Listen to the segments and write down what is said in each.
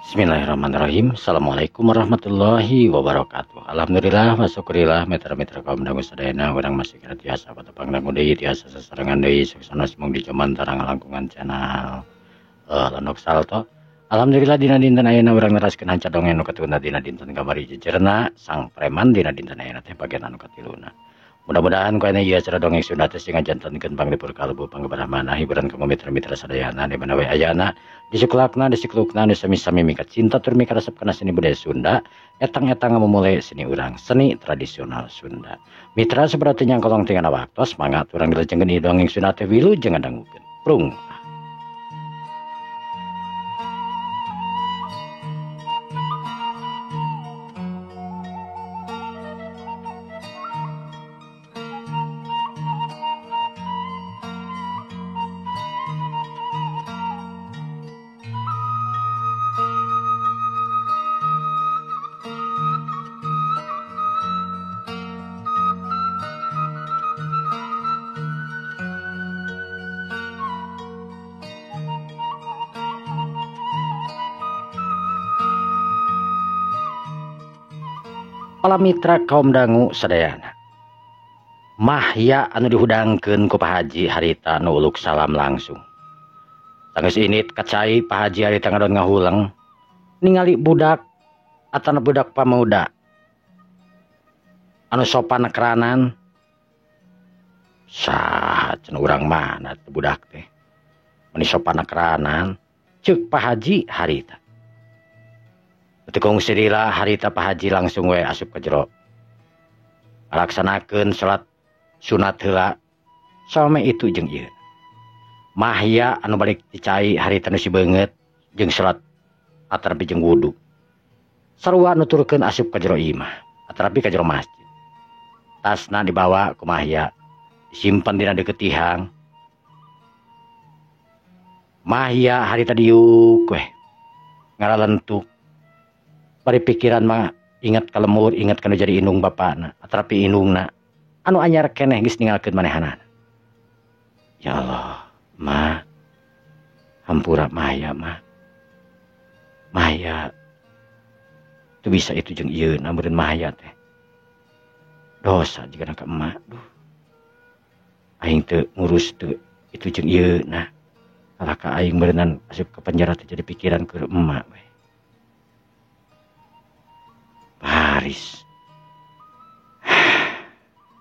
Bismillahirrahmanirrahim. Assalamualaikum warahmatullahi wabarakatuh. Alhamdulillah wa syukurillah mitra-mitra kaum dangu sadayana urang masih kena tiasa patepang dangu deui tiasa sasarengan deui suksana sumung di Jomantara ngalangkungan channel Landok Salto. Alhamdulillah dina dinten ayeuna urang neraskeun hanca dongeng nu katuna dina dinten kamari jejerna sang preman dina dinten ayeuna teh bagian anu katiluna. Mudah-mudahan ku ieu acara dongeng Sunda teh sing ngajantenkeun panglipur kalbu panggebarahmana hiburan kamu mitra-mitra sadayana di mana we ayana disuklakna disiklukna nu sami-sami mika cinta tur mika resep kana seni budaya Sunda etang-etang ngamumule seni urang seni tradisional Sunda. Mitra saperti nyangkolong tingana waktos mangga urang dilajengkeun ieu dongeng Sunda teh wilujeng ngadangukeun. Prung. Pala mitra kaum dangu sadayana. Mahya anu dihudangkeun ku Pak Haji harita nu uluk salam langsung. Sanggeus init kacai Pak Haji harita ngadon ngahuleng ningali budak atana budak pamuda anu sopan keranan. Saha cenah urang mana teh budak teh meni sopan keranan ceuk Pak Haji harita. Tekung sirila harita Pak Haji langsung we asup ke jero. Ngalaksanakeun salat sunat heula some itu jeung ieu. Mahya anu balik dicai harita nu si beungeut jeung salat atarapi jeung wudu. Sarua nuturkeun asup ka jero imah atarapi ka jero masjid. Tasna dibawa ku Mahya disimpen dina deukeut tihang. Mahya harita diuk weh ngaralentuk. Bari pikiran mah ingat ka lemur, ingat kana jadi indung bapana, atarapi indungna anu anyar keneh geus ninggalkeun manehanana. Ya Allah, ma hampura Mahya mah. Mahya teu bisa itu jeung ieu na meureun Mahya teh. Dosa jigana ka emak duh. Aing teu ngurus teu itu jeung ieu na. Kalah ka aing meureunnan asup ka penjara teh jadi pikiran keur emak we. Haris.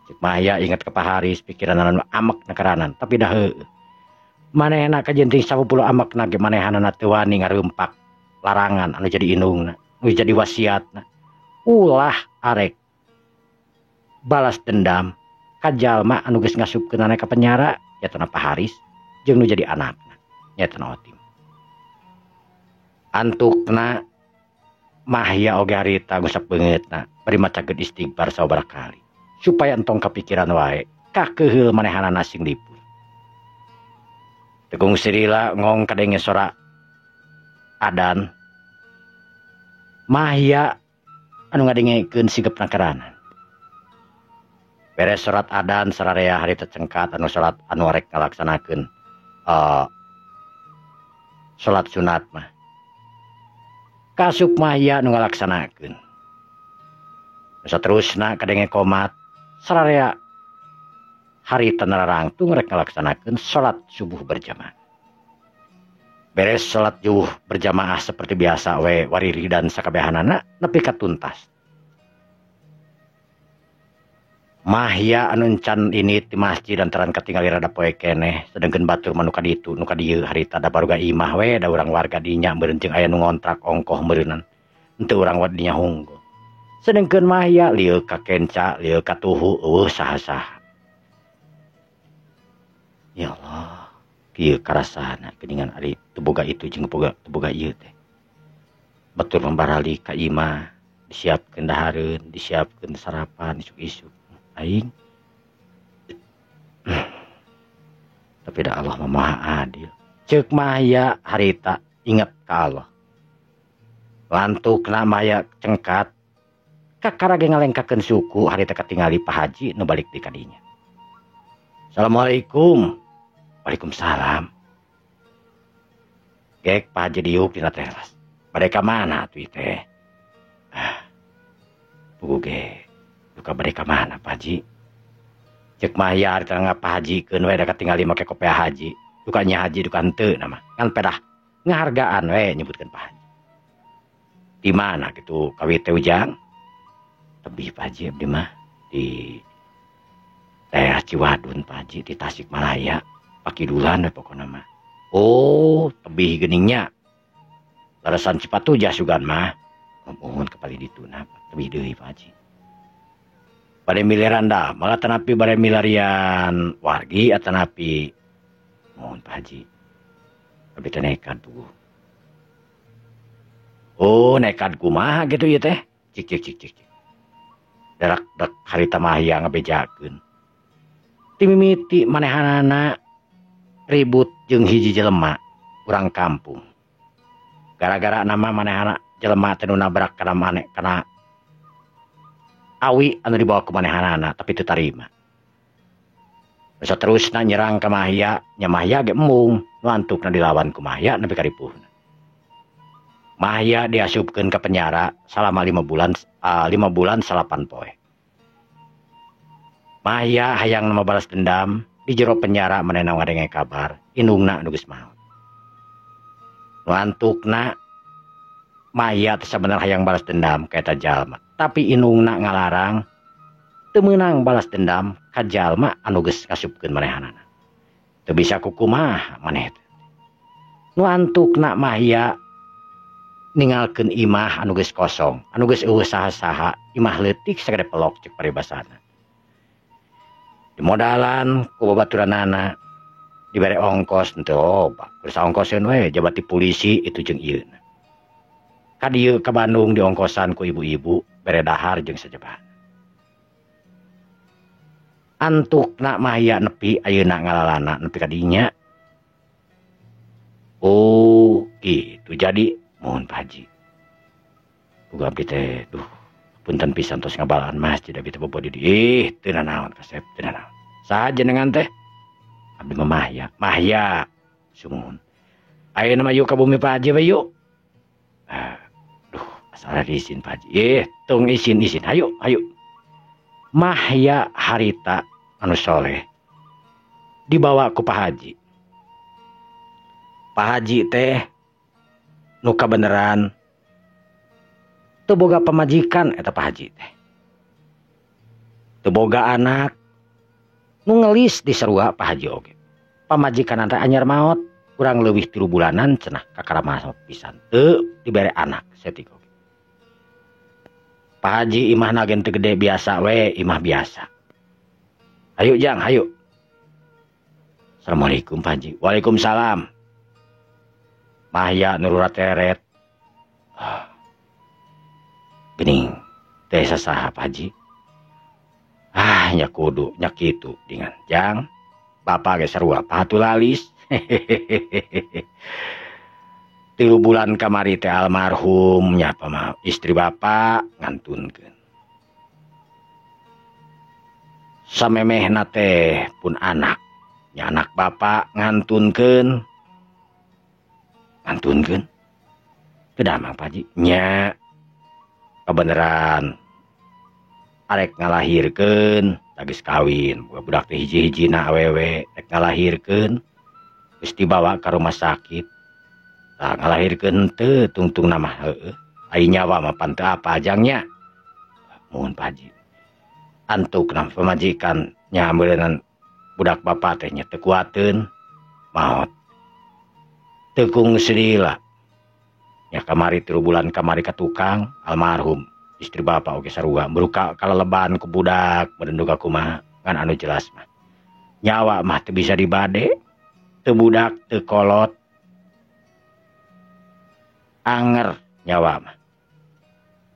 Cek Mahya ingat ke Pak Haris pikiran anu amek nakaranan tapi dah heueuh. Manehna kajenting 10 amek na ge manehanana teu wani ngarumpak larangan anu jadi indungna, nu jadi wasiatna. Ulah arek balas dendam ka jalma anu geus ngasupkeunana ka penjara nyaeta Pak Haris jeung nu jadi anakna nyaeta Otim. Antukna Mahya oge harita ngusap beungeutna bari macakeun istighfar sababaraha kali supaya entong kapikiran wae kakeheul manehanana sing lipur. Tegung sirila ngong kadenge sora adan. Mahya anu ngadengekeun sigepna keranan. Beres salat adan sararea harita cengkat anu salat anu arek ngalaksanakeun salat sunat mah. Kasup Mahya nu ngalaksanakeun. Saterusna kadenge komat sararea harita nararangtung rek ngalaksanakeun salat subuh berjamaah. Beres salat juh berjamaah seperti biasa we wariri dan sakabehanana nepi ka tuntas. Mahya anu encan ini di masjid lantaran katingali rada poe keneh sedengkeun batur mah nu ka ditu nu ka dieu harita da baruga imah we da urang warga dinya meureun jeung aya nu ngontrak ongkoh meureunnan henteu urang dinya hunggul. Sedengkeun Mahya lieu ka kenca lieu ka tuhu eueuh saha-saha. Ya Allah, kieu karasana geuningan ari teu boga itu jeung teu boga ieu teh. Batur mambarali ka imah disiapkeun dahareun, disiapkeun sarapan isuk-isuk. Aing tapi dah Allah maha adil. Ceuk Mahya harita ingat ka Allah. Lantukna Mahya cengkat kakara ge ngalengkakeun suku harita katingali Pak Haji nu balik di kadinya. Assalamualaikum. Waalaikumsalam. Gek Pak Haji diuk dina teras. Bade ka mana atuh teh? Ah. Puguh ge duka bade ka mana Pak Haji? Cek Mahya harita ngapahajikeun we da katingali make kopiah haji. Duka nya haji duka henteu na mah. Ngan pedah ngahargaan we nyebutkeun Pak Haji. Di mana gitu kawit teh Ujang? Tebih Pak Haji abdi mah di daerah Ciwadun Pak Haji di Tasikmalaya. Pakidulan we pokona mah. Oh, tebih geningnya. Larasan Cipatujah sugan mah. Mohon kepali dituna tebih deui Pak Haji. Bade miliaran dah, malah tanapi bade milarian wargi atanapi mohon Pak Haji. Abdi teh nekat puguh. Oh, nekat kumaha gitu ieu teh? Cik cik cik cik. Darak dak harita Mahya ngabejakeun. Ti mimiti manehanana ribut jeung hiji jelema urang kampung. Gara-gara nama manehana jelema teh nu nabrak kana maneh kana awi anu dibawa ku manehanana tapi teu tarima. Saterusna nyerang ka Mahya, nya Mahya ge embung, nu antukna dilawan ku Mahya nepi ka ripuhna. Mahya diasupkeun ka penjara salama 5 bulan 5 bulan 8 poe. Mahya hayang nu balas dendam di jero penjara manehna ngadenge kabar indungna nu geus maot. Nu antukna Mahya teh sabenerna hayang balas dendam ka eta jalma, tapi indungna ngalarang teu meunang balas dendam ka jalma anu geus ngasupkeun manehanana. Teu bisa kukumaha maneh teh. Nu antukna Mahya ninggalkeun imah anu geus kosong, anu geus eueuh saha-saha, imah leutik sagede pelok cek paribasana. Dimodalan ku babaturanana, dibere ongkos henteu loba, geus ongkoseun we jabati polisi itu jeung ieu. Ka dieu ka Bandung diongkosan ku ibu-ibu bere dahar jeung sajabana. Antukna Mahya nepi ayeuna ngalalana nepi ka dinya. Oh, gitu jadi mohon Pak Haji. Puguh abdi teh duh punten pisan tos ngabalaan masjid abdi teh bobo di dieu. Ih, teu nanaon kasep, teu nanaon. Saha jenengan teh? Abdi mah Mahya. Mahya. Sumuhun. Ayeuna mah yuk ka bumi Pak Haji we yuk. Duh, asal ada izin Pak Haji. Ih, tong izin-izin. Hayu, hayu. Mahya harita anu soleh dibawa ku Pak Haji. Pak Haji teh nu kabeneran teu boga pamajikan eta Pak Haji teh. Teu boga anak nu ngelis diserua Pak Haji oge. Pamajikan teh anyar maot kurang leuwih 3 bulanan cenah kakara maot pisan teu dibere anak setik oge. Pak Haji imahna ge teu gede biasa we, imah biasa. Hayu Jang, hayu. Assalamualaikum Pak Haji. Waalaikumsalam. Mahya nururat teret. Gening teh sasaha Pak Haji. Ah, nya kudu nya kitu dengan Jang. Bapak ge sarua patulalis. 3 bulan kamari teh almarhum nya pama istri bapak ngantunkeun. Samemehna teh pun anak, nya anak bapak ngantunkeun. Ngantunkeun. Teu damang Pak Haji nya kabeneran arek ngalahirkeun geus kawin budak teh hiji-hijina awewe rek ngalahirkeun geus dibawa ka rumah sakit. Tah ngalahirkeun teu tungtungna mah heueuh ai nyawa mah pan teu apa ajangnya. Mohon Pak Haji. Antukna pamajikan nya meureunnan budak bapak teh nya teu kuateun maot. Teu kungsi lila. Nya kamari 3 bulan kamari ka tukang almarhum istri bapak oge sarua meruka kaleleban ku budak meureun duka kumaha ngan anu jelas mah nyawa mah teu bisa dibade teu budak teu kolot anger nyawa mah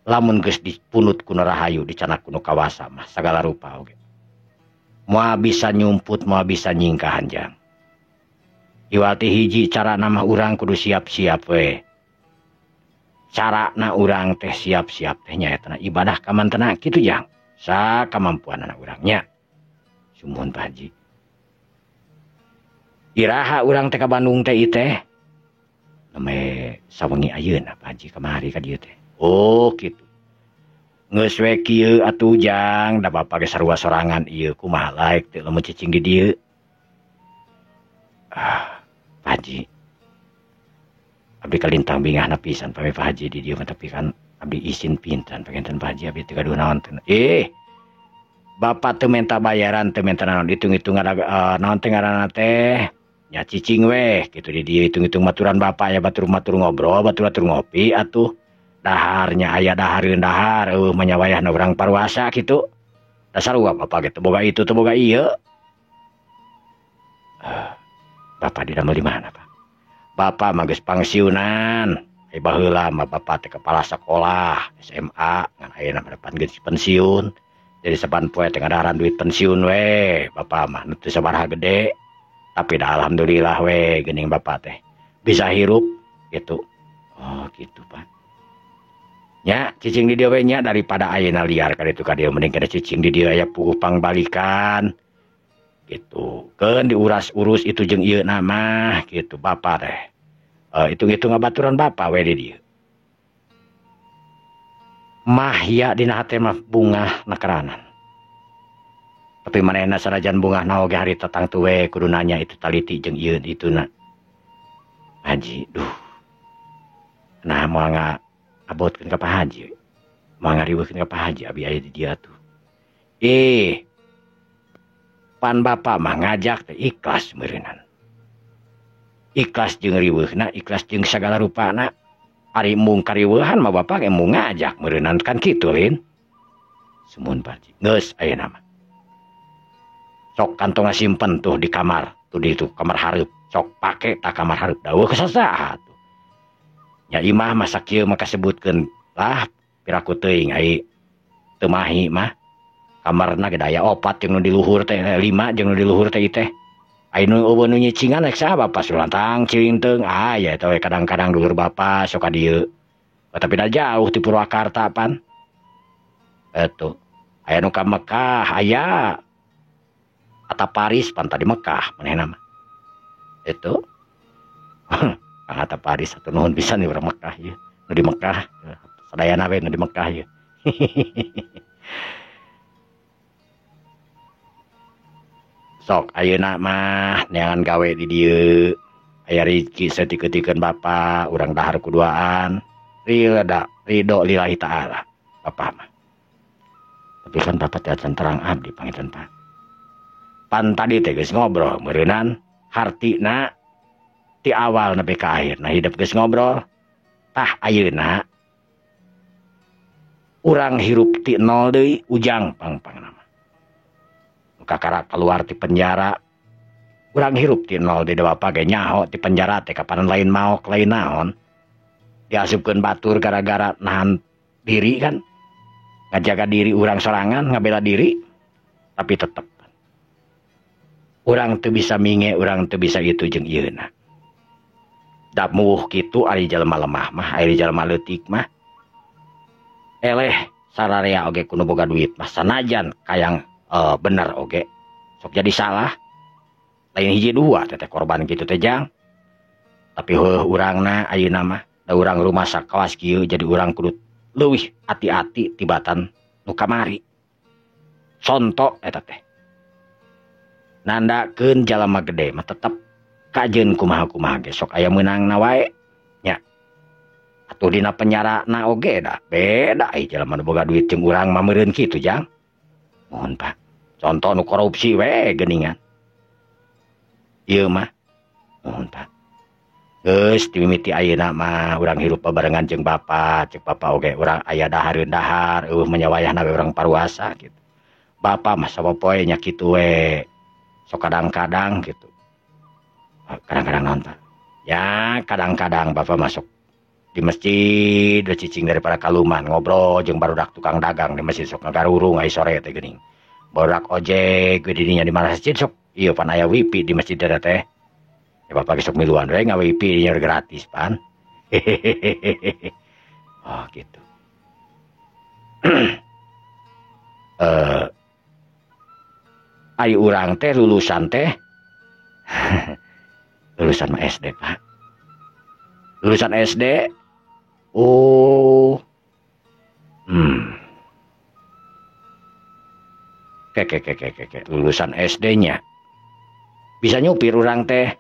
lamun geus dipunut ku rahayu dicanak ku nu kawasa mah sagala rupa oge moal bisa nyumput moal bisa nyingkahan jang. Iwati hiji carana mah urang kudu siap-siap we. Carana urang teh siap-siap teh nyaeta ibadah ka mantena kitu jang. Sakamampuanana urang nya. Sumuhun Pak Haji. Iraha urang teh ka Bandung teh ieu teh. Ame sawengi ayeuna Pak Haji kamari ka dieu teh. Oh kitu. Geus we kieu atuh Jang, da bapak ge sarua sorangan ieu kumaha laek teu lamun cicing di dieu. Ah, Pak Haji. Abdi kalintang bingahna pisan pami Pak Haji di dieu mah, tapi kan abdi izin pintan panginten Pak Haji abdi teu gaduh naon teh. Bapak teu minta bayaran, teu minta naon, hitung-hitungan naon teh ngaranna teh. Nya cicing weh kitu di dieu hitung-hitung maturan bapak ya, batur-batur ngobrol, batur-batur ngopi atuh. Daharnya aya dahareun dahar, eueuh mah nya wayahna urang paruasa kitu. Dasar sarua bapak ge teu boga itu teu boga ieu. Bapak didamel di mana, Pak? Bapak mah geus pangsiunan. Ai baheula mah bapak teh kepala sekolah SMA, ngan ayeuna mah depan geus pensiun. Jadi saban poe teh ngadaharan duit pensiun we, bapak mah nu teu sabaraha gede. Tapi dah alhamdulillah we geuning bapak teh bisa hirup gitu. Oh gitu Pak. Nya cicing di dieu we nya, daripada ayeuna liar ka ditu ka dieu mending kana cicing di dieu aya puguh pangbalikan gitu. Keun diuras-urus itu jeung ieu na mah gitu bapak teh. Hitung-hitung ngabaturan bapak we di dieu. Mahya dina hate mah bungah nakeranan. Tapi manehna sanajan bungah na oge harita tangtu we kudu nanya itu taliti jeung ieu dituna. Haji, duh. Nah moal ngabotkeun ka Pak Haji. Moal ngariweuhkeun ka Pak Haji abi aya di dieu atuh. Pan bapak mah ngajak teh ikhlas meureunnan. Ikhlas jeung riweuhna, ikhlas jeung sagala rupana. Ari mung kariweuhan mah bapak ge mung ngajak meureunnan kan kitu lin. Sumuhun Pak Haji. Geus ayeuna mah. Sok kantong simpen tuh di kamar, tuh di itu kamar hareup. Sok pake tak kamar hareup daweuh kasasaha tuh. Nya imah mah sakieu mah kasebutkeun lah piraku teuing ai teu mahi mah. Kamarna ge daya 4 jeung nu di luhur teh 5 jeung nu di luhur teh teh. Ai nu eueuh nu nyicingan rek saha bapak sulantang cilinteung. Ah ya eta we kadang-kadang dulur bapak sok ka dieu. Tapi da jauh ti Purwakarta pan. Eta aya nu ka Mekah aya. Atau Paris pan tadi Mekah manehna mah. Itu. Kang Atta Paris satu nuhun pisan nih urang Mekah ieu. Nu di Mekah sadayana we nu di Mekah ieu. Sok ayeuna mah neangan gawe di dieu. Aya rezeki saeutik-eutikeun bapa urang dahar kuduaan. Ridha ridho lillahi taala bapa mah. Tapi kan bapak teh acan terang abdi panginten Pak. Pan tadi teh geus ngobrol meureunnan hartina ti awal nepi ka akhir. Nah hidup geus ngobrol. Tah ayeuna urang hirup ti nol deui ujang pang-pangna mah. Nu kakara keluar ti penjara urang hirup ti nol deui da bapak ge nyaho ti penjara teh kapan lain maok lain naon. Diasupkeun batur gara-gara nahan diri kan. Ngajaga diri urang sorangan ngabela diri tapi tetep urang teu bisa minge, urang teu bisa itu jeung ieuna. Da muwuh kitu ari jalma lemah mah, ari jalma leutik mah. Eleh sararea oge kudu boga duit mah sanajan kayang bener oge sok jadi salah. Lain hiji dua teh korban kitu teh jang. Tapi heuh urangna ayeuna mah da urang rumah sakawas kieu jadi urang kudu leuwih hati-hati tibatan nu kamari. Conto eta teh. Nandakeun jalma gede mah tetep kajeun kumaha-kumaha ge sok aya meunangna wae nya. Atuh dina penjarana oge da beda ai jalma nu boga duit jeung urang mah meureun kitu jang. Mohon Pak. Contoh nu korupsi we geuningan. Ieu mah mohon Pak. Geus dimimiti ayeuna mah urang hirup babarengan jeung bapa, ceuk bapa oge urang aya dahareun dahar eueuh mah nya wayahna we urang paruasa kitu. Bapa mah sapopoe nya kitu we. Sok kadang-kadang gitu. Kadang-kadang nonton. Ya, kadang-kadang bapak masuk di masjid, udah cicing daripada kaluman ngobrol jeung barudak tukang dagang di masjid sok ngagarurung ai sore teh geuning. Barudak ojek ge didinya di masjid sok ieu pan aya wifi di masjid eta teh. Ya bapak ge sok miluan we nga-wifi dinya gratis pan. Oh gitu. Ai urang teh lulusan teh lulusan mah SD Pak. Lulusan SD. Oh. Ke lulusan SD-nya. Bisa nyupir urang teh.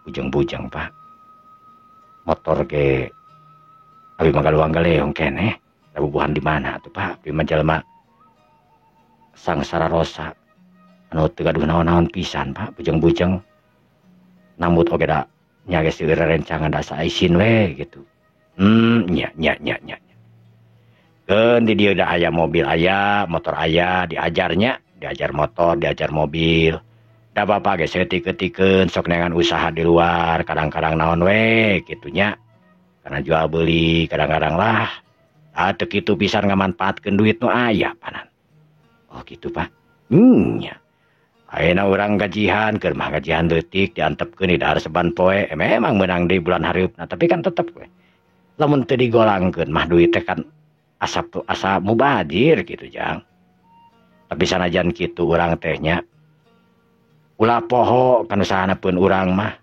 Bujang-bujang, Pak. Motor ge abi mah galuang-galeong keneh. Bubuhan di mana atuh, Pak? Abi mah jalma sangsara rosa. Anu teu gaduh naon-naon pisan, Pak. Bujang-bujang. Nambut oge da nya geus seueur rencangan da saisin we gitu. Nya. Keun di dieu da aya mobil aya, motor aya, diajarnya, diajar motor, diajar mobil. Da bapak ge saeutik-eutikeun sok neangan usaha di luar, kadang-kadang naon we kitu nya. Karena jual beli, kadang-kadang lah. Ah teu kitu pisan ngamanfaatkeun duit nu aya panan. Oh kitu, Pak. Nya. Ayeuna urang gajihan, keur mah gajihan leutik diantepkeun di dahar saban poe, memang meunang di bulan hareupna, tapi kan tetep we. Lamun teu digolangkeun mah duit teh kan asap tuh asa mubazir gitu, Jang. Tapi sanajan kitu urang teh nya ulah poho kana usahana pun urang mah.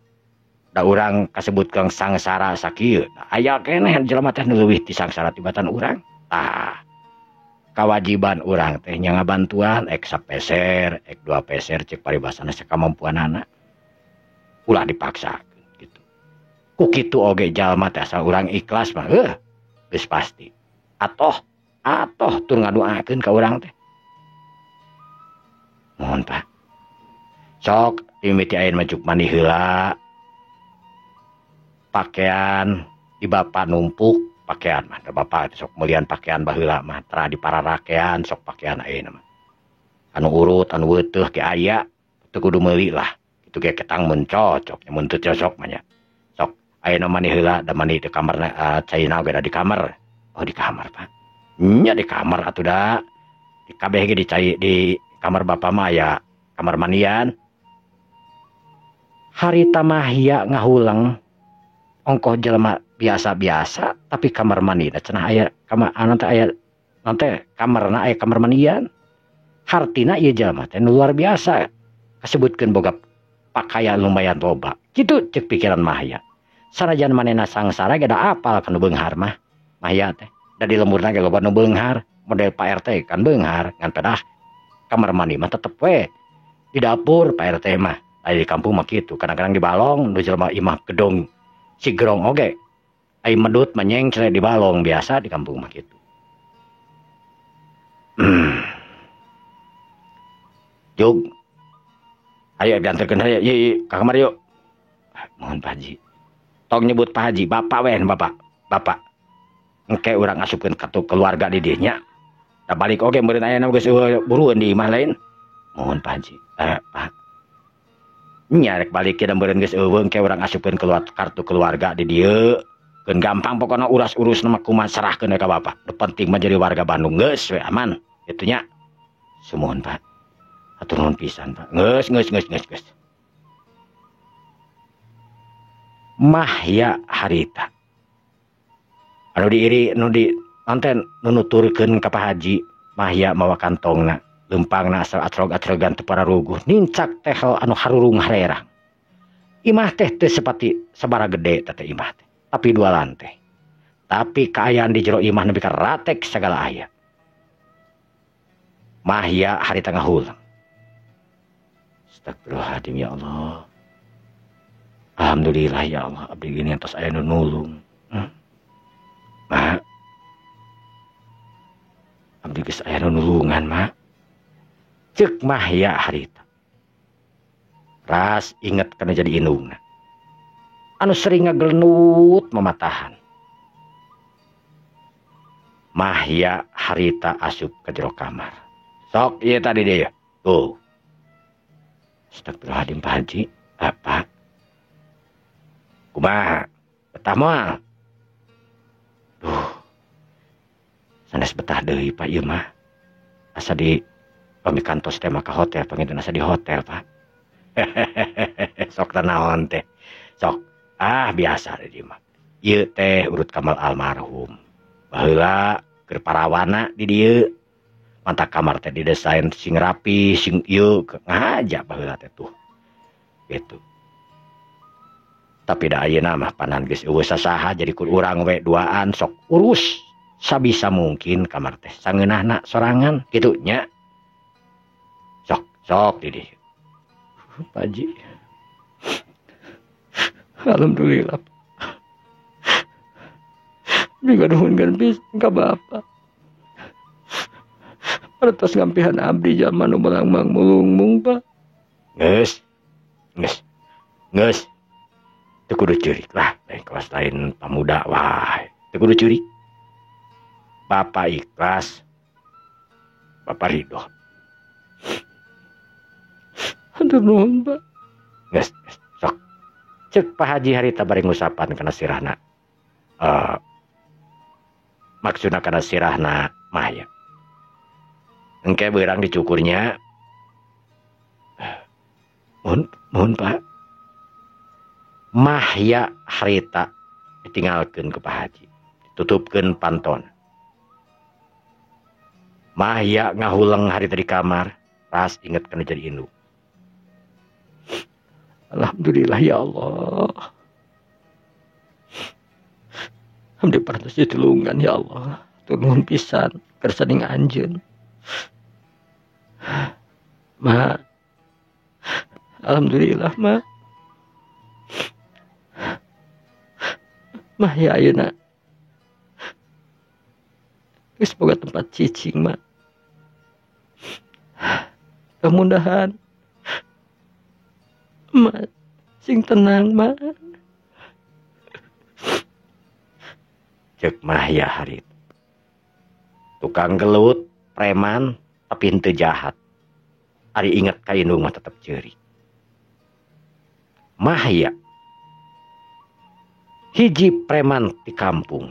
Da urang kasebutkeun sangsara sakieu. Aya keneh jelema teh nu leuwih ti sangsara tibatan urang. Tah, kawajiban urang teh nya ngabantuan ek sapeser, ek dua peser cek paribasana sakamampuanana. Ulah dipaksakeun gitu. Ku kitu oge jalma teh asal urang ikhlas mah geus pasti. Atoh tur ngadoakeun ka urang teh. Mohon, Pak. Sok mimiti ayeuna mah cuk mandi heula. Pakaian di bapak numpuk pakaian mah da bapak sok meulian pakaian baheula mah tara di pararakean sok pakaian ayeuna mah. Anu urut anu weuteuh ge aya teu kudu meuli lah. Kitu ge ketang mun cocok nya mun teu cocok mah nya. Sok ayeuna mandi heula da mandi di kamarna caina oge da di kamar. Oh di kamar, Pak. Nya di kamar atuh da. Di kabeh ge di cai di kamar bapak mah aya kamar mandian. Harita Mahya ngahulang ongkoh jelema biasa-biasa tapi kamar mandi cenah aya kamar anu teh aya nanti kamarna aya kamar mandian. Hartina ieu jelema teh luar biasa kasebutkeun boga pakaian lumayan loba. Kitu cek pikiran Mahya. Sanajan manehna sangsara ge da apal kana beunghar mah. Mahya teh da di lemburna ge loba nu beunghar, model Pak RT kan beunghar ngan pedah kamar mandi mah tetep we di dapur Pak RT mah. Aya di kampung mah kitu, kadang-kadang di balong nu jelema imah gedong sigrong oge. Ai medut mah nyengcre di balong biasa di kampung mah kitu. Jug. Ayo diantarkeun aya ieu ka kamar yuk. Mohon Pak Haji. Tong nyebut Pak Haji, Bapak we Bapak. Bapak. Engke urang asupkeun kartu keluarga di dieu nya. Da balik oge meureun aya geus burueun di imah lain. Mohon Pak Haji. Pak. Nya rek balik da meureun geus eueuh engke urang asupkeun keluar kartu keluarga di dieu. Keun gampang pokona uras-urus mah kumaha serahkeun we ka Bapak. Nu penting mah jadi warga Bandung geus we aman. Kitu nya. Sumuhun Pak. Hatur nuhun pisan Pak. Geus. Mahya harita. Anu diiri nu di nonten nu nuturkeun ka Pak Haji, Mahya mawa kantongna, leumpangna asal atrog-atrogan teu pararuguh, nincak tehel anu harurung harerang. Imah teh teu sepati sabara gede teh imah teh, tapi dua lantai. Tapi kaayaan di jero imah nepi ka ratek sagala aya. Mahya harita ngahulang. Astagfirullahaladzim ya Allah. Alhamdulillah ya Allah, abdi gini atas aya nu nulung. Mak, abdi geus aya nu nulungan, Mak. Ceuk Mahya harita. Ras inget kana jadi indungna. Anu sering ngagelenut mamatahan. Mahya harita asup ka jero kamar. Sok ieu tadi dia. Tuh. Astagfirullahaladzim Pak Haji. Apa? Kumaha? Betah moal? Duh. Sanes betah deui Pak ieu mah. Asa di pami kantos teh mah ka hotel, panginten asa di hotel, Pak. Sok tanaon teh. Sok. Ah, biasa di mah. Ieu teh urut kamal almarhum. Baheula keur parawana di dieu. Mantap kamar teh didesain sing rapi, sing ieu ngahaja baheula teh tuh. Gitu. Tapi da ayeuna mah panan geus eueuh sasaha jadi kur urang we duaan sok urus sabisa mungkin kamar teh sangeunahna sorangan kitu nya. Sok sok di dieu. Pak Haji. Alhamdulillah. Abdi nganuhunkeun pisan ka Bapak. Parantos ngampihan abdi jalma nu malangmang mulungmung, Pak. Geus. Geus. Geus. Teu kudu ceurik lah, lain kelas lain pamuda wae. Teu kudu ceurik. Bapak ikhlas. Bapak ridho. Hatur nuhun, Pak. Geus, geus, sok. Cek Pak Haji harita bari ngusapan kana sirahna. Maksudna kana sirahna mah ya. Engke beurang dicukurnya. Mohon, mohon Pak. Mahya harita ditinggalkeun ke Pak Haji. Ditutupkeun panton. Mahya ngahuleng harita di kamar, ras inget kana jadi indung. Alhamdulillah ya Allah. Abdi parantos ditulungan ya Allah. Nuhun pisan kersaning anjeun. Ma. Alhamdulillah ma. Mah ya ayeuna. Geus boga tempat cicing ma. Kemudahan. Ma sing tenang ma. Cek Mahya harit. Tukang gelut, preman, tapi henteu jahat. Ari inget ka indung mah tetep ceurik. Mahya hiji preman di kampung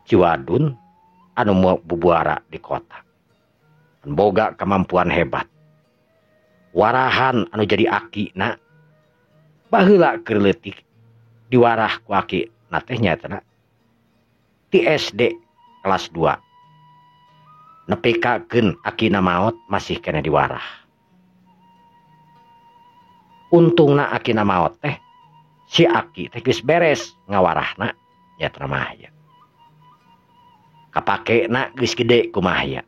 Ciwadun anu bubuara di kota. Boga kemampuan hebat. Warahan anu jadi akina baheula keur leutik diwarah ku aki na teh nyaeta ti SD kelas 2. Nepikakeun akina maot masih keneh diwarah. Untungna akina maot teh si aki teh geus beres ngawarahna nyaeta Mahya. Kapakena geus gede ku Mahya.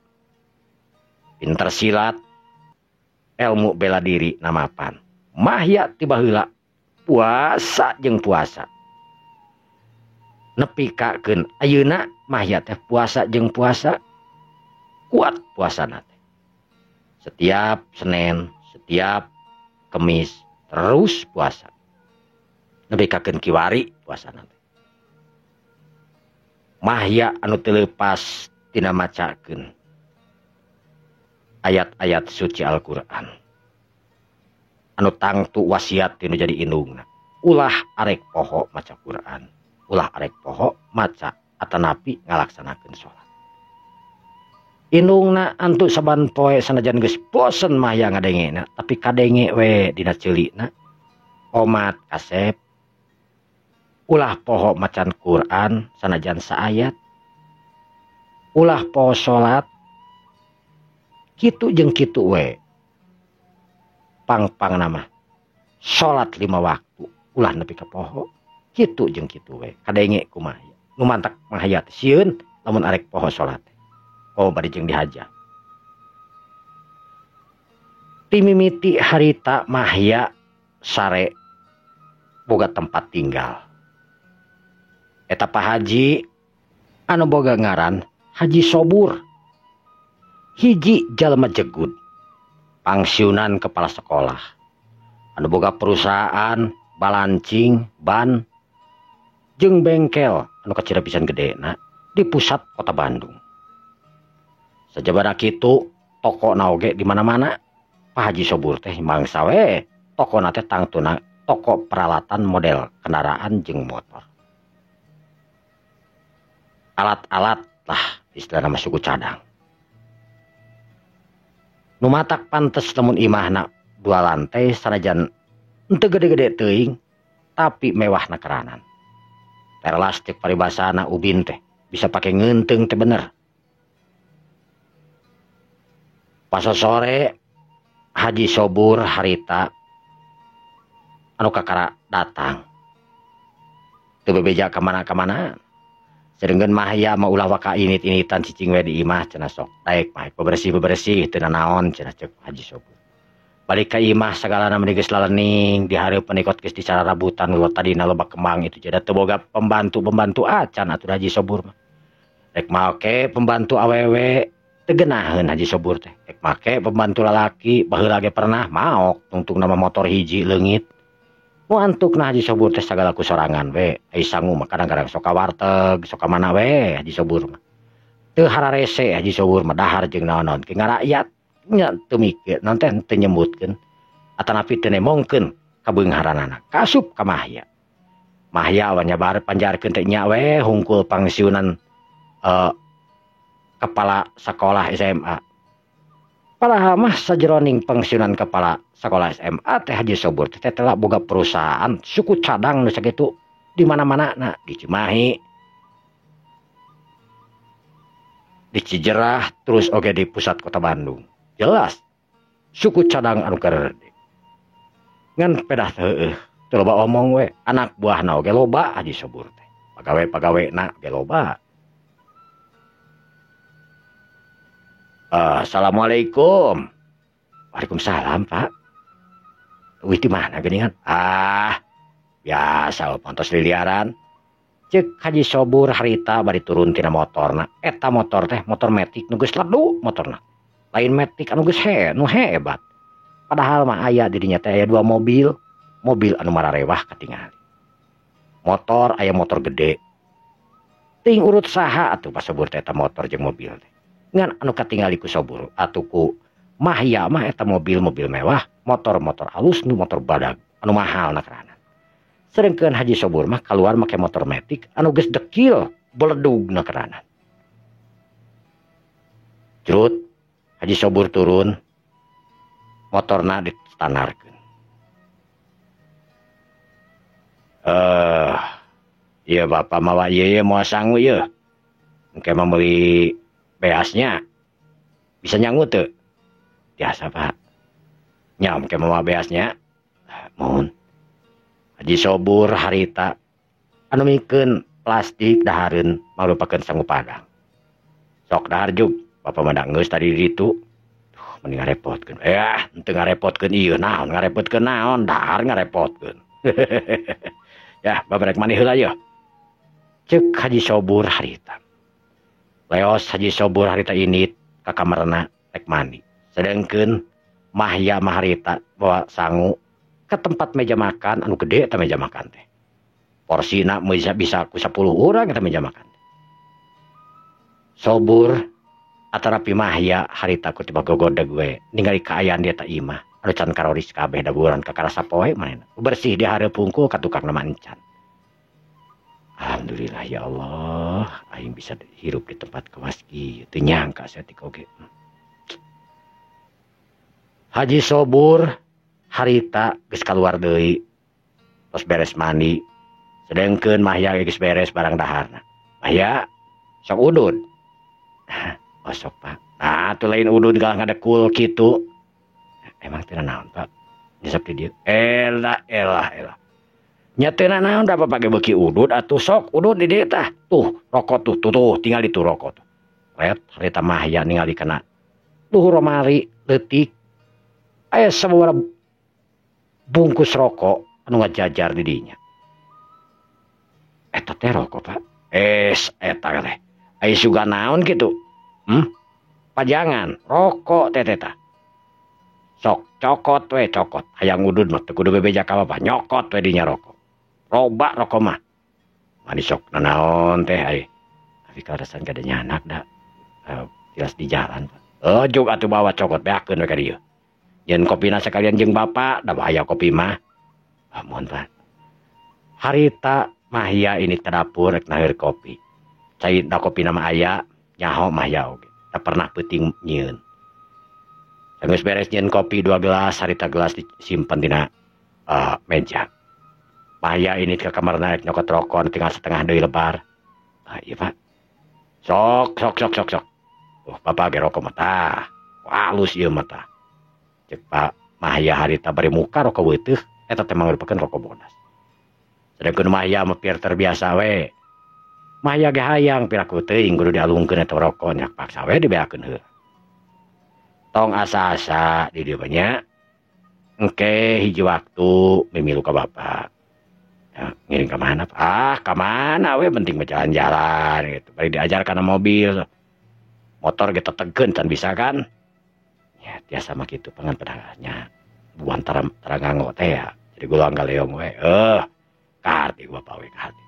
Pinter silat, ilmu bela diri namapan. Mahya ti baheula puasa jeung puasa. Nepikakeun ayeuna Mahya teh puasa jeung puasa, kuat puasana teh. Setiap Senin, setiap Kemis terus puasa. Nepikakeun kiwari puasana teh. Mahya anu teu leupas tina macakeun ayat-ayat suci Al-Qur'an. Anu tangtu wasiat tinu jadi indungna. Ulah arek poho maca Qur'an, ulah arek poho maca atanapi ngalaksanakeun salat. Indungna antu saban poe sanajan geus bosen Mahya ngadengena, tapi kadenge we dina ceulina. Omat kasep ulah poho macan Qur'an sanajan saayat, ulah poho salat. Kitu jeung kitu we. Pang-pang nama salat 5 waktu ulah nepi ka poho. Kitu jeung kitu we. Kadenge kumaha. Nu mantak Mahya teh sieun lamun arek poho salat. Oh bari jeung dihaja. Timimiti harita Mahya sare boga tempat tinggal. Eta Pak Haji anu boga ngaran Haji Sobur. Hiji jalma jegud, pangsiunan kepala sekolah, anu boga perusahaan balancing ban jeung bengkel anu kacida pisan gedena di pusat kota Bandung. Sajabana kitu toko oge di mana-mana. Pak Haji Sobur teh mangsa we tokona teh tangtuna toko peralatan model kendaraan jeung motor. Alat-alat lah istilahna mah suku cadang. Nu matak pantes lamun imahna 2 lantai sanajan henteu gede-gede teuing tapi mewahna keranan. Terlas cek paribasana ubin teh bisa pake ngeunteung teh bener. Pas sore Haji Sobur harita anu kakara datang. Teu bebeja ka mana-kamana. Sedengkeun Mahya mah ulah waka init-initan cicing we di imah cenah sok. Daek mah bebersih-bebersih teu nanaon cenah ceuk Haji Sobur. Balik ka imah sagalana meni geus lalening di hareupeun ikot geus dicararabutan nu tadina loba kembang itu jadi teu boga pembantu-pembantu acan atuh Haji Sobur mah. Rek make pembantu awewe teu geunaheun Haji Sobur teh. Rek make pembantu lalaki baheula ge pernah maok tungtung nama motor hiji leungit. Nu antukna Haji Sobur teh sagala ku sorangan we. Ai sangu mah kadang-kadang sok ka warteg, sok ka mana we Haji Sobur mah. Teu hararese Haji Sobur mah dahar jeung naon-naon ke ngarakyat nya teu mikir, naon teh teu nyebutkeun atanapi teu nemongkeun kabeungharanana. Kasup ka Mahya. Mahya we nyabar panjarkeun teh nya we hungkul pangsiunan kepala sekolah SMA. Padahal mah sajeroning pensiunan kepala sekolah SMA teh Haji Sobur teh telah boga perusahaan suku cadang nu sakitu di mana-mana na di Cimahi, di Cijerah, terus oge di pusat kota Bandung. Jelas suku cadang anu karede. Ngan pedah heueuh teu loba omong we, anak buahna oge loba Haji Sobur teh. Pagawe-pagawena oge loba. Assalamualaikum. Waalaikumsalam, Pak. Wih, di mana geuningan? Ah, biasa pantos liliaran. Ceuk Haji Sobur harita bari turun tina motorna. Eta motor teh motor metik nu geus ledu motorna. Lain metik anu geus nu hebat. Padahal mah aya di dinya teh aya 2 mobil, mobil anu mararewah katingali. Motor aya motor gede. Ting urut saha atuh Pak Sobur teh eta motor jeung mobil teh. Ngan anu katingali ku Sobur atuh ku Mahya mah eta mobil-mobil mewah, motor-motor alus nu motor badag anu mahal na kerana. Sedengkeun Haji Sobur mah keluar make motor metik anu geus dekil beledug na kerana. Jrut Haji Sobur turun, motorna distanarkeun. Ieu bapak mawa ieu ieu moal sangu ieu. Engke mah meuli beasnya bisa nyangu teu? Biasa Pak. Nya engke mawa beasnya. Mohon. Haji Sobur harita anu mikeun plastik dahareun marupakeun sangu padang. Sok dahar jug, bapak mah da geus tadi di ditu. Duh, mending ngarepotkeun. Henteu ngarepotkeun ieu naon, ngarepotkeun naon, dahar ngarepotkeun. Ya, bapak rek mandi heula yeuh. Ceuk Haji Sobur harita. Leos Haji Sobur harita init ka kamarna rek mandi. Sedengkeun Mahya mah harita bawa sangu ke tempat meja makan anu gede eta meja makan teh. Porsina bisa ku 10 urang eta meja makan. Sobur atanapi Mahya harita ku tiba gogodeg we ningali kaayaan dia ta imah anu can karoris kabeh daguran kakara sapoe manehna. Bersih di hareup hungkul ka tukang nama encan. Alhamdulillah ya Allah, aing bisa hirup di tempat kawas kieu. Teu nyangka saeutik oge. Haji Sobur harita geus kaluar deui. Tos beres mandi. Sedengkeun Mahya geus beres barang daharna. Mahya sok udud. Oh sok Pak. Nah, atuh lain udud galah ngadekul kitu. Emang teu naon Pak? Nyesep di dieu. Elah elah elah. Nya teu naon da bapak ge beuki udud atuh sok udud di dieu tah. Tuh rokok tuh tuh, tuh tinggal di tuh rokok tuh. Ret harita Mahya ningali kana luhur romari leutik. Aya sababaraha bungkus rokok anu ngajajar di dinya. Eta teh rokok Pak. Es eta teh. Aya suga naon kitu? Pajangan rokok teh teh tah. Sok cokot we cokot. Hayang udud mah teu kudu bebeja ka bapak, nyokot we dinya rokok. Roba rokok mah. Mani sok nanaon teh ai. Tapi kaleresan gade nyanak da. Tilas di jalan Pak. Oh jug atuh bawa cokot beakeun we ka dieu. Nyeun kopina sekalian jeung bapak, da bahaya kopi mah. Ah, mohon Pak. Harita Mahya ini ke dapur rek naheur kopi. Cai da kopina mah aya, nyaho Mahya oge. Da pernah peuting nyieun. Geus beres nyieun kopi 2 gelas, harita gelas disimpen dina meja. Mahya ini ke kamarna rek nyokot rokok tinggal setengah deui lebar. Ah, iya Pak. Sok sok sok sok sok. Bapak ge rokok mah tah. Halus ieu mah tah. Cek Pak Mahya harita bari muka rokok weutuh, eta teh mangrupakeun rokok bodas. Sedangkeun Mahya mah pir terbiasa we. Mahya ge hayang piraku teuing kudu dialungkeun eta rokok nya paksa we dibeakeun heula. Tong asa-asa di dieu nya. Engke hiji waktu mimilu ka bapak. Ya, ngiring ka mana? Ah, ka mana we penting mah jalan-jalan gitu. Bari diajar kana mobil. Motor ge tetegeun can bisa kan? Ya, tiasa mah kitu pangan pedangnya. Buan tara nganggo teh ya. Jadi gulang galeong we. Kaharti bapak we kaharti.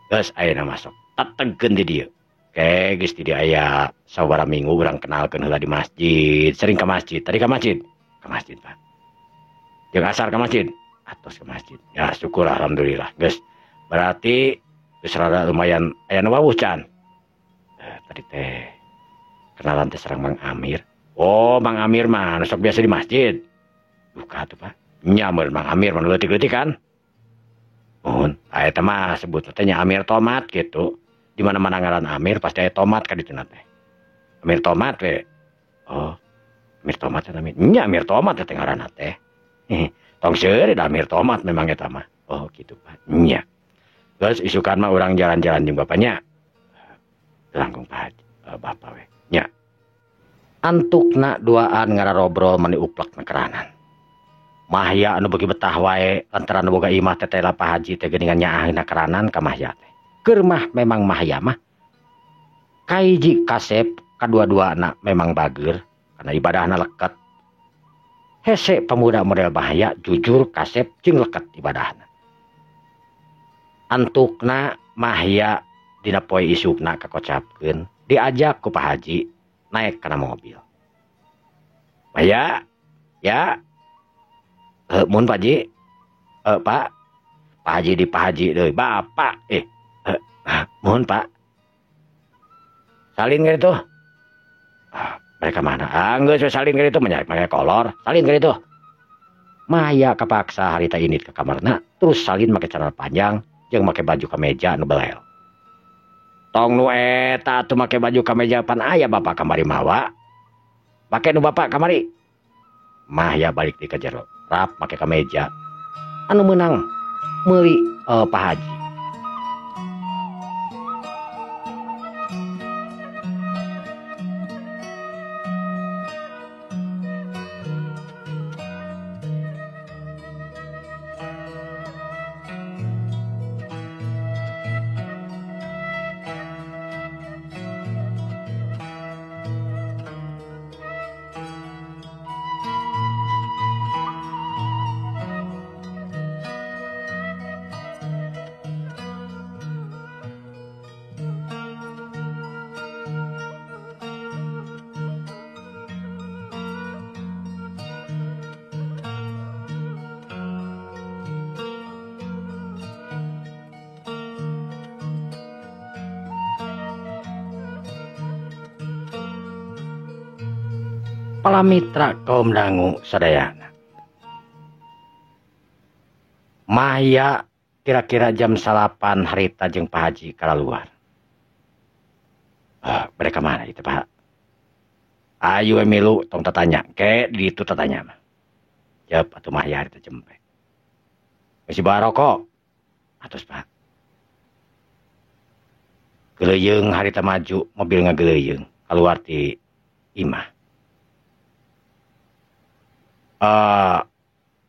Geus ayeuna masuk tetegeun di dieu. Ke geus di dieu aya sabaraha minggu urang kenalkeun heula di masjid. Sering ka masjid. Tadi ka masjid? Ka masjid, Pak. Jeung asar ka masjid? Atos ke masjid. Ya syukur alhamdulillah. Geus berarti geus rada lumayan aya nu wawuh can. Tadi teh kenalan teh sareng Mang Amir. Oh, Mang Amir mah nu sok biasa di masjid. Duka atuh, Pak. Nya mun Mang Amir mah nu leutik-leutik kan. Mohon, eta mah sebut teh nya Amir Tomat gitu. Di mana-mana ngaran Amir pasti aya tomat ka dituna teh. Amir Tomat we. Oh, Amir Tomat teh namina. Nya Amir Tomat teh ngaranna teh. Tong seuri da Amir Tomat memang eta mah. Oh gitu Pak. Nya. Geus isukan mah urang jalan-jalan jeung bapaknya. Langkung Pak Haji, bapak we. Nya. Antukna duaan ngararobrol mani uplek na keranan. Mahya anu beuki betah wae lantaran boga imah teh teh Pak Haji teh geuningan nyaahna keranan ka Mahya teh. Keur mah memang Mahya mah kaiji kasep kadua-duana memang bager karena ibadahna leket. Hese pemuda model Mahya jujur kasep jeung leket ibadahna. Antukna Mahya dina poe isukna kakocapkeun diajak ku Pak Haji naik kana mobil. Mahya ya mun Pak Haji, Pak, Pak Haji di Pak Haji deui, Bapak, mohon Pak. Salin ka ditu. Ah, mereka mana? Ah, geus we salin ka ditu mah make kolor, salin ka ditu. Mahya kapaksa harita indit ka kamarna, terus salin make celana panjang jeung make baju kameja nu belel. Tong nu eta atuh make baju kameja pan aya bapak kamari mawa. Make nu bapak kamari. Mahya balik di ka jero. Rap make kameja anu meunang meuli Pak Haji. Palamitra kaum dangu sadayana. Mahya kira-kira jam 9 harita jeung Pak Haji kalaluar. Mereka mana itu Pak? Ayo milu tong tatanya, ke di ditu tatanya mah. Jep atuh Mahya harita jempe. Geus barokok. Atos Pak. Geleuyeung harita maju, mobil ngageleuyeung kaluar ti imah.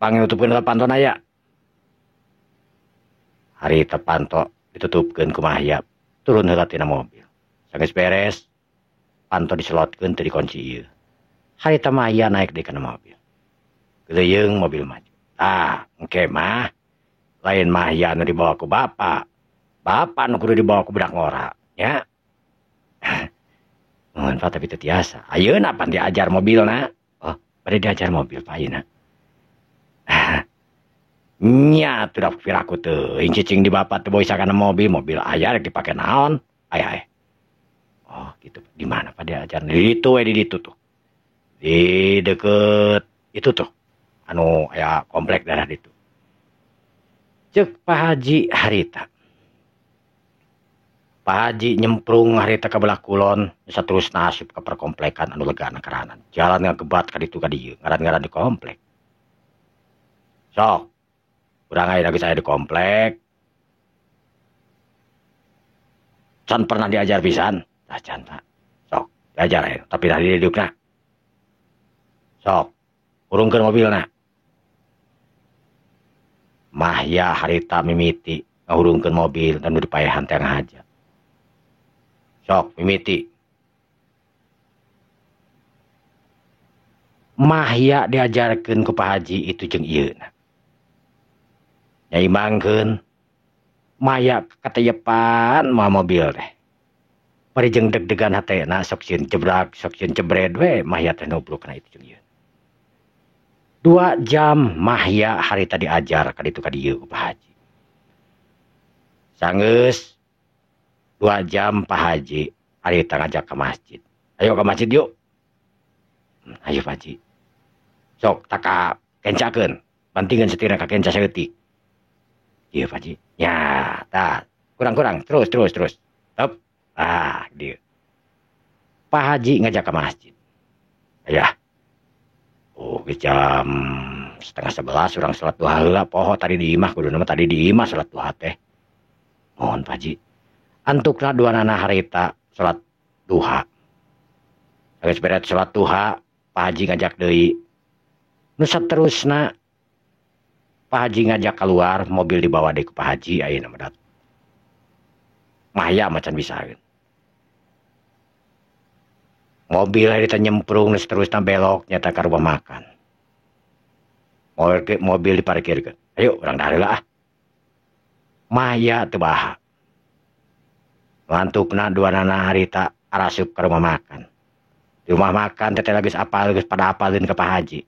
Pangin nutupkeun heula pantona ya. Harita panto ditutupkeun ku Mahya, turun heula tina mobil. Sanggeus beres, panto diselotkeun teu dikunci ieu. Harita Mahya naik deui kana mobil. Geleuyeung mobil maju. Ah, engke mah lain Mahya nu dibawa ku bapak. Bapak nu kudu dibawa ku budak ngora, nya. Mun Pak tapi teu tiasa. Ayeuna pan diajar mobilna. Oh, bade diajar mobil Pak ayeuna. Nya atuh da piraku teuing cicing di bapak teu boisa kana mobil, mobil aya rek dipake naon? Aya. Oh, gitu. Di mana Pak diajar? Di ditu we, di ditu tuh. Di deket itu tuh. Anu aya komplek daerah ditu. Ceuk Pak Haji harita. Pak Haji nyemprung harita ka belah kulon, saterusna asup ka perkomplekan anu legana karanan. Jalan ngagebat ka ditu ka dieu, ngaran-ngaran di komplek. Sok, urang aya geus aya di komplek, Can pernah diajar pisan? Tah can Pak. Sok, diajar aya tapi dah didukna. Sok, hurungkeun mobilna. Mahya harita mimiti ngahurungkeun mobil dan nu dipaehan teh ngahaja. Sok mimiti. Mahya diajarkeun ku Pak Haji itu jeung ieu na. Nyaimangkeun Mahya kateyepan mawa mobil teh. Bari jeung deg-degan hatena sok sieun jebrak, sok sieun jebred we Mahya teh nubruk kana itu jeung ieu. 2 jam Mahya harita diajar ka ditu ka dieu ku Pak Haji. Sanggeus 2 jam Pak Haji harita ngajak ke masjid. Ayo ke masjid yuk. Ayo Pak Haji. Sok taka kencakeun, bantingan setirna ka kenca saeutik. Ieu Pak Haji. Ya, tah, kurang-kurang, terus terus terus. Top. Ah, dieu. Pak Haji ngajak ke masjid. Ayah. Oh, jam 10:30 urang salat duha heula poho tadi di imah kuduna mah tadi di imah salat duha teh. Mohon Pak Haji. Antukna dua nana harita salat duha. Geus beres salat duha, Pak Haji ngajak deui. Nu saterusna Pak Haji ngajak keluar, mobil dibawa deui ku Pak Haji ayeuna mah dat. Mahya macan bisaeun. Mobil harita nyemprung nu saterusna belok nyata ka rumah makan. Mobil diparkirkeun. Ayo urang dahar heula ah. Mahya teu baha. Lantukna dua nana harita arasup ka rumah makan. Di rumah makan teteh geus apal geus pada apalin ka Pak Haji.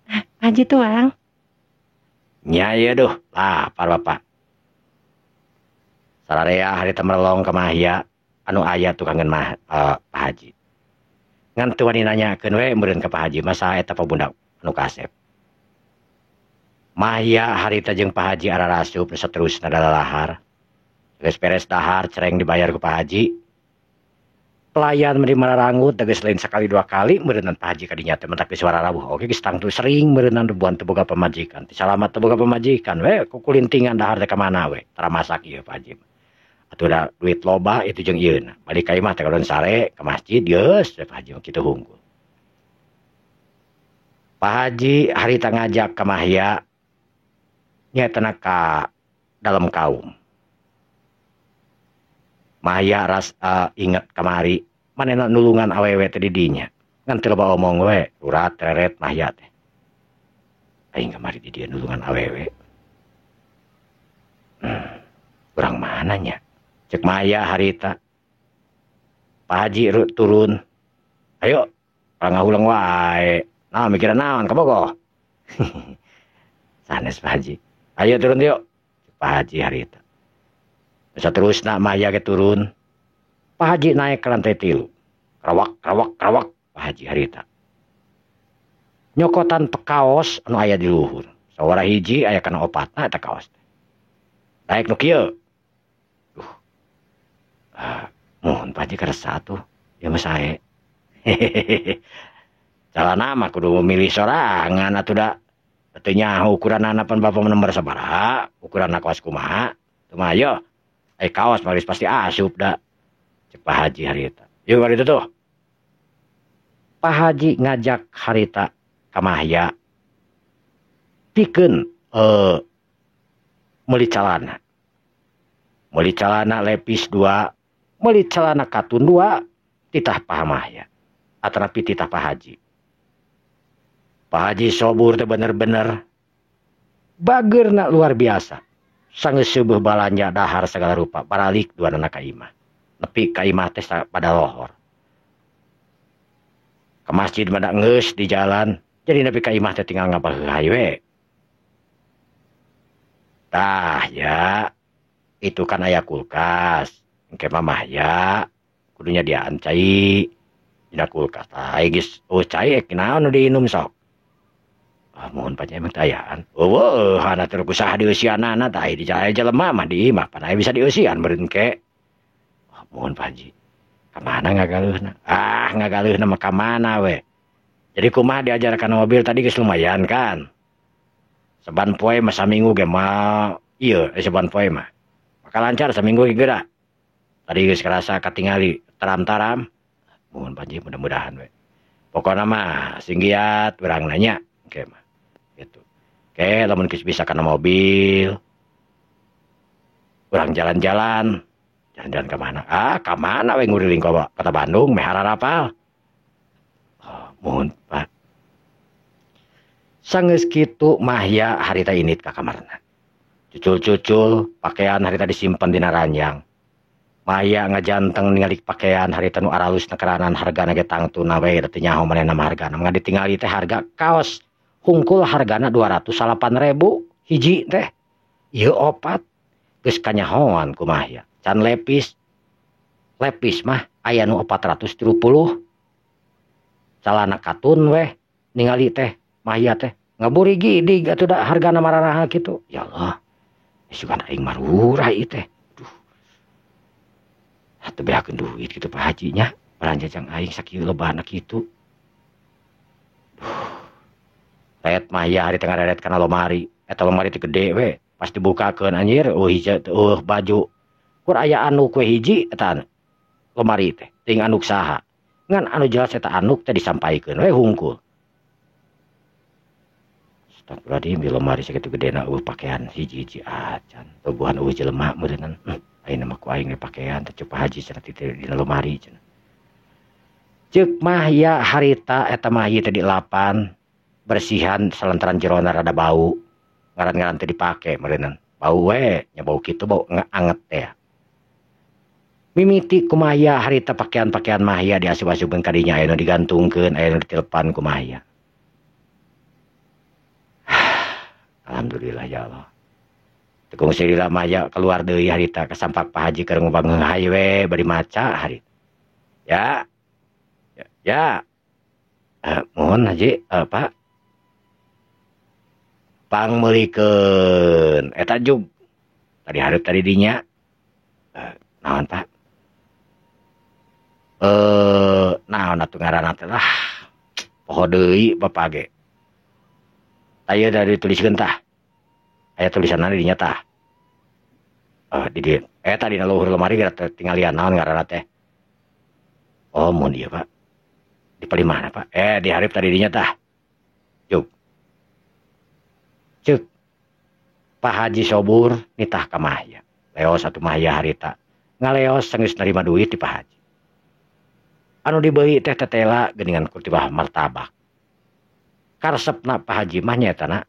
Ah, Haji tuang. Nya ieu duh, lapar bapak. Sararea harita merelong ka Mahya anu aya tukangeun mah Pak Haji. Ngan teu wani nanyakeun we meureun ka Pak Haji masa eta pabunda anu kasep. Mahya harita jeung Pak Haji ararasup saterusna dalalahar. Geus beres dahar cereng dibayar ku Pak Haji. Pelayan meni mararangut geus lain sekali dua kali meureunnan Pak Haji kadinya teh mentak geus wararawuh oge geus tangtu sering meureunnan ribuan teu boga pamajikan. Teu salamat teu boga pamajikan we kukulintingan dahar teh ka mana we tara masak ieu Pak Haji. Atuh da duit loba itu jeung ieu na. Balik ka imah teh kadon sare ka masjid geus Pak Haji mah kitu hungkul. Pak Haji harita ngajak ka Mahya nyaetana ka dalam kaum. Mahya ras inget kamari manehna nulungan awewe teh di dinya. Ngan teu loba omong we, urat reret Mahya teh. Aing kamari di dieu nulungan awewe. Urang mana nya? Cek Mahya harita. Pak Haji turun. Ayo, urang ngahuleng wae. Nah, mikiran naon ka bogoh? Sanes Pak Haji. Ayo turun yuk. Cek Pak Haji harita. Saterusna Mahya ge turun. Pak Haji naik ke lantai 3. Krawak krawak krawak Pak Haji harita. Nyokotan pekaos anu aya di luhur. Sawara hiji aya kana opatna eta kaos teh. Naik nu kieu. Duh. Mohon Pak Haji karesa atuh. Ieu mah sae. Calana mah kudu milih sorangan atuh da. Teu nyaho ukuranana pan bapak nomor sabaraha, ukuranna kaos kumaha. Teu mah ayo. Kaos mah geus pasti asup da. Cek Pak Haji harita. Yuk harita tuh. Pak Haji ngajak harita ka Mahya. Pikeun meuli calana. Meuli calana lepis 2, meuli calana katun 2, titah Pak Mahya. Atanapi titah Pak Haji. Pak Haji sobur teh bener-bener bageurna luar biasa. Sanggeus seubeah balanja dahar segala rupa, baralik duanana ka imah. Nepi ka imah teh pada lohor. Ka masjid mah da geus di jalan, jadi nepi ka imah teh tinggal ngabaheuh we. Tah ya, itu kan aya kulkas. Engke mah ya kudunya diaan cai dina kulkas. Tah geus eueuh cai ek naon nu diinum sok. Ah, mohon Pak emang tayaan. Eueuh, hana teh kusaha dieusianana tah di jalan jelema mah di imah pan aya bisa dieusian meureun ke. Ah, mohon Pak Haji. Ka mana ngagaleuhna? Ah, ngagaleuhna mah ka mana we. Jadi kumaha diajarkan mobil tadi geus lumayan kan. Saban poe mah saminggu ge mah ieu saban poe mah. Maka lancar saminggu ge geura. Tadi geus karasa katingali taram-taram. Mohon Pak Haji mudah-mudahan we. Pokona mah sing giat urang nanya engke mah. Gitu. Oke, lamun geus bisa kana mobil. Urang jalan-jalan. Jalan-jalan ka mana? Ah, ka mana we nguriling ka kota Bandung meh hararapal. Oh, mohon Pak. Sanggeus kitu Mahya harita init ka kamarna. Cucul-cucul pakaian harita disimpen dina ranjang. Mahya ngajanteng ningali pakaian harita nu aralus nekeranan hargana ge tangtuna we teu nyaho manehna mah hargana. Mangga ditingali teh harga kaos hungkul hargana 208.000 hiji teh. Ieu opat geus kanyahoan ku Mahya. Can lepis. Lepis mah aya nu 430. Calana katun weh ningali teh Mahya teh ngaburi gidig atuh da hargana mararahal kitu. Ya Allah. Sugan aing marurah ieu teh. Duh. Atuh beakeun duit kitu Pak Haji nya, balanja jang aing sakieu lobana kitu. Duh. Ret Mahya hari tengah reret kana lomari. Eta lomari teh gede we. Pas dibukakeun anjir, eueuh hiji eueuh baju. Kur aya anu kue hiji eta lomari teh, ting anuk saha. Ngan anu jelas eta anuk teh disampaikeun we hungkul. Astagfirullahaladzim, di lomari sakitu gedena eueuh pakaian hiji-hiji acan. Tubuhan eueuh jelema meureunnan. Ayeuna mah ku aing pakaian teh ceuk Pak Haji cenah teh dina lomari cenah. Ceuk Mahya harita eta Mahya teh dilapan bersihan salantaran jerona rada bau. Ngaran-ngaran teh dipake meureunnan. Bau we, nya bau kitu bau anget teh. Mimiti ku Mahya harita pakaian-pakaian Mahya diasup-asupkeun ka dinya aya nu digantungkeun, aya nu ditelepon ku Mahya. Alhamdulillah ya Allah. Tekung sirila Mahya keluar deui harita kasampak Pak Haji keur ngubang heui we bari maca harita. Ya. Ya. Ya. Mohon Haji, Pak. Pangmeulikeun eta jug. Tadi hareup tadi dinya. Naon Pak? Naon atuh ngaranna teh lah. Poho deui bapak ge. Aya dari tuliskeun tah. Aya tulisanna di dinya tah. Di dieu. Eta dina luhur lemari geura tinggalian naon ngaranna teh. Oh, mun ieu Pak. Di palih mana Pak? Di hareup tadi dinya tah. Jug. Ceuk. Pak Haji Sobur nitah ka Mahya. Leos atuh Mahya harita. Ngaleos sanggeus narima duit di Pak Haji. Anu dibeuli teh tetela geuningan kutibah martabak. Karesepna Pak Haji mah nyaetana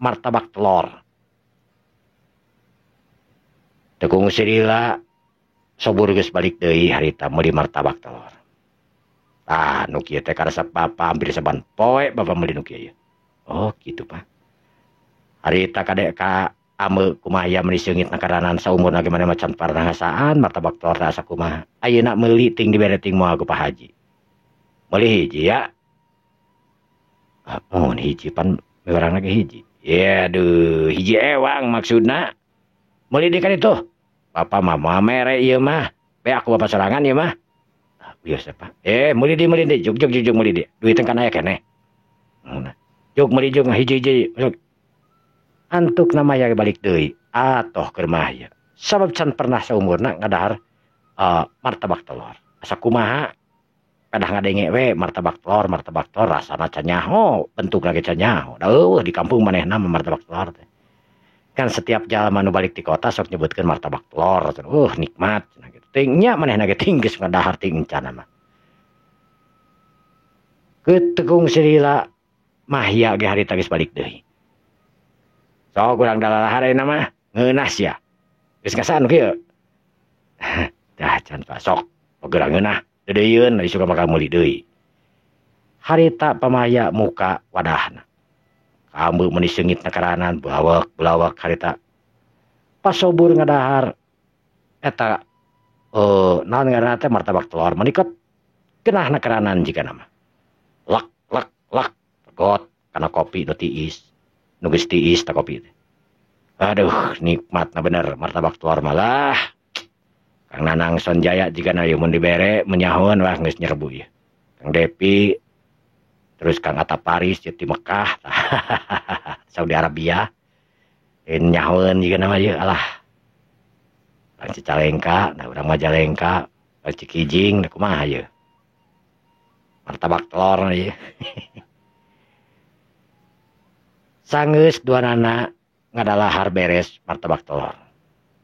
martabak telur. Teu kungsi lila Sobur geus balik deui harita meuli martabak telur. Tah nu kieu teh karesep bapa hampir saban poe bapa meuli nu kieu. Oh kitu Pak. Harita kade ka ame kumaha meuli seungit nakaranan saumurna ge maneh macan parnahasaan martabak telur teh asa kumaha. Ayeuna meuli ting dibere ting moal ku Pak Haji. Meuli hiji ya. Mun hiji pan urang lagi hiji. Ya aduh, hiji ewang maksudna. Meuli deui kan itu. Bapak mah moal mere ieu mah. Be aku bapak sorangan ieu mah. Biasa Pak. Meuli deui meuli deui jug jug jug meuli deui. Duit kan aya keneh. Jug meuli jug hiji-hiji. Antuk nama ya balik deui. Atoh keur Mahya. Sabab can pernah saumurna ngadahar martabak telur. Asa kumaha? Kadah ngadenge we martabak telur rasana can nyaho, bentukna ge can nyaho. Da eueuh di kampung manehna mah martabak telur teh. Kan setiap jalma nu balik ti kota sok nyebutkeun martabak telur, nikmat cenah kitu. Ting nya manehna ge ting geus ngadahar ting encana mah. Ketekung sirila Mahya ge harita geus balik deui. Sok urang dalalahar ayeuna mah ngeunah sia. Geus ngasaan kieu. Dah can Pak sok geura ngeunah. Deudeuieun ari suka bakal meuli deui. Harita pamaya muka wadahna. Kamu meuni seungit nakaranan bulawak-bulawak harita. Pasobur ngadahar eta naon ngaranna teh martabak telur menikot kenah nakaranan jigana mah. Lak lak lak got kana kopi nu tiis. Nu geus tiis ta kopi teh. Aduh nikmatna bener martabak telur malah. Kang Nanang Sonjaya jigana ieu mun dibere menyahoan wah geus nyerbu ieu. Kang Depi terus Kang Atta Paris jeung ti Mekah Saudi Arabia nyahoan jigana mah ieu alah. Urang Cicalengka, nah urang Majalengka, urang Cikijing, nah kumaha ieu? Martabak telur ieu. Sanggeus duanana ngadalahar beres martabak telur.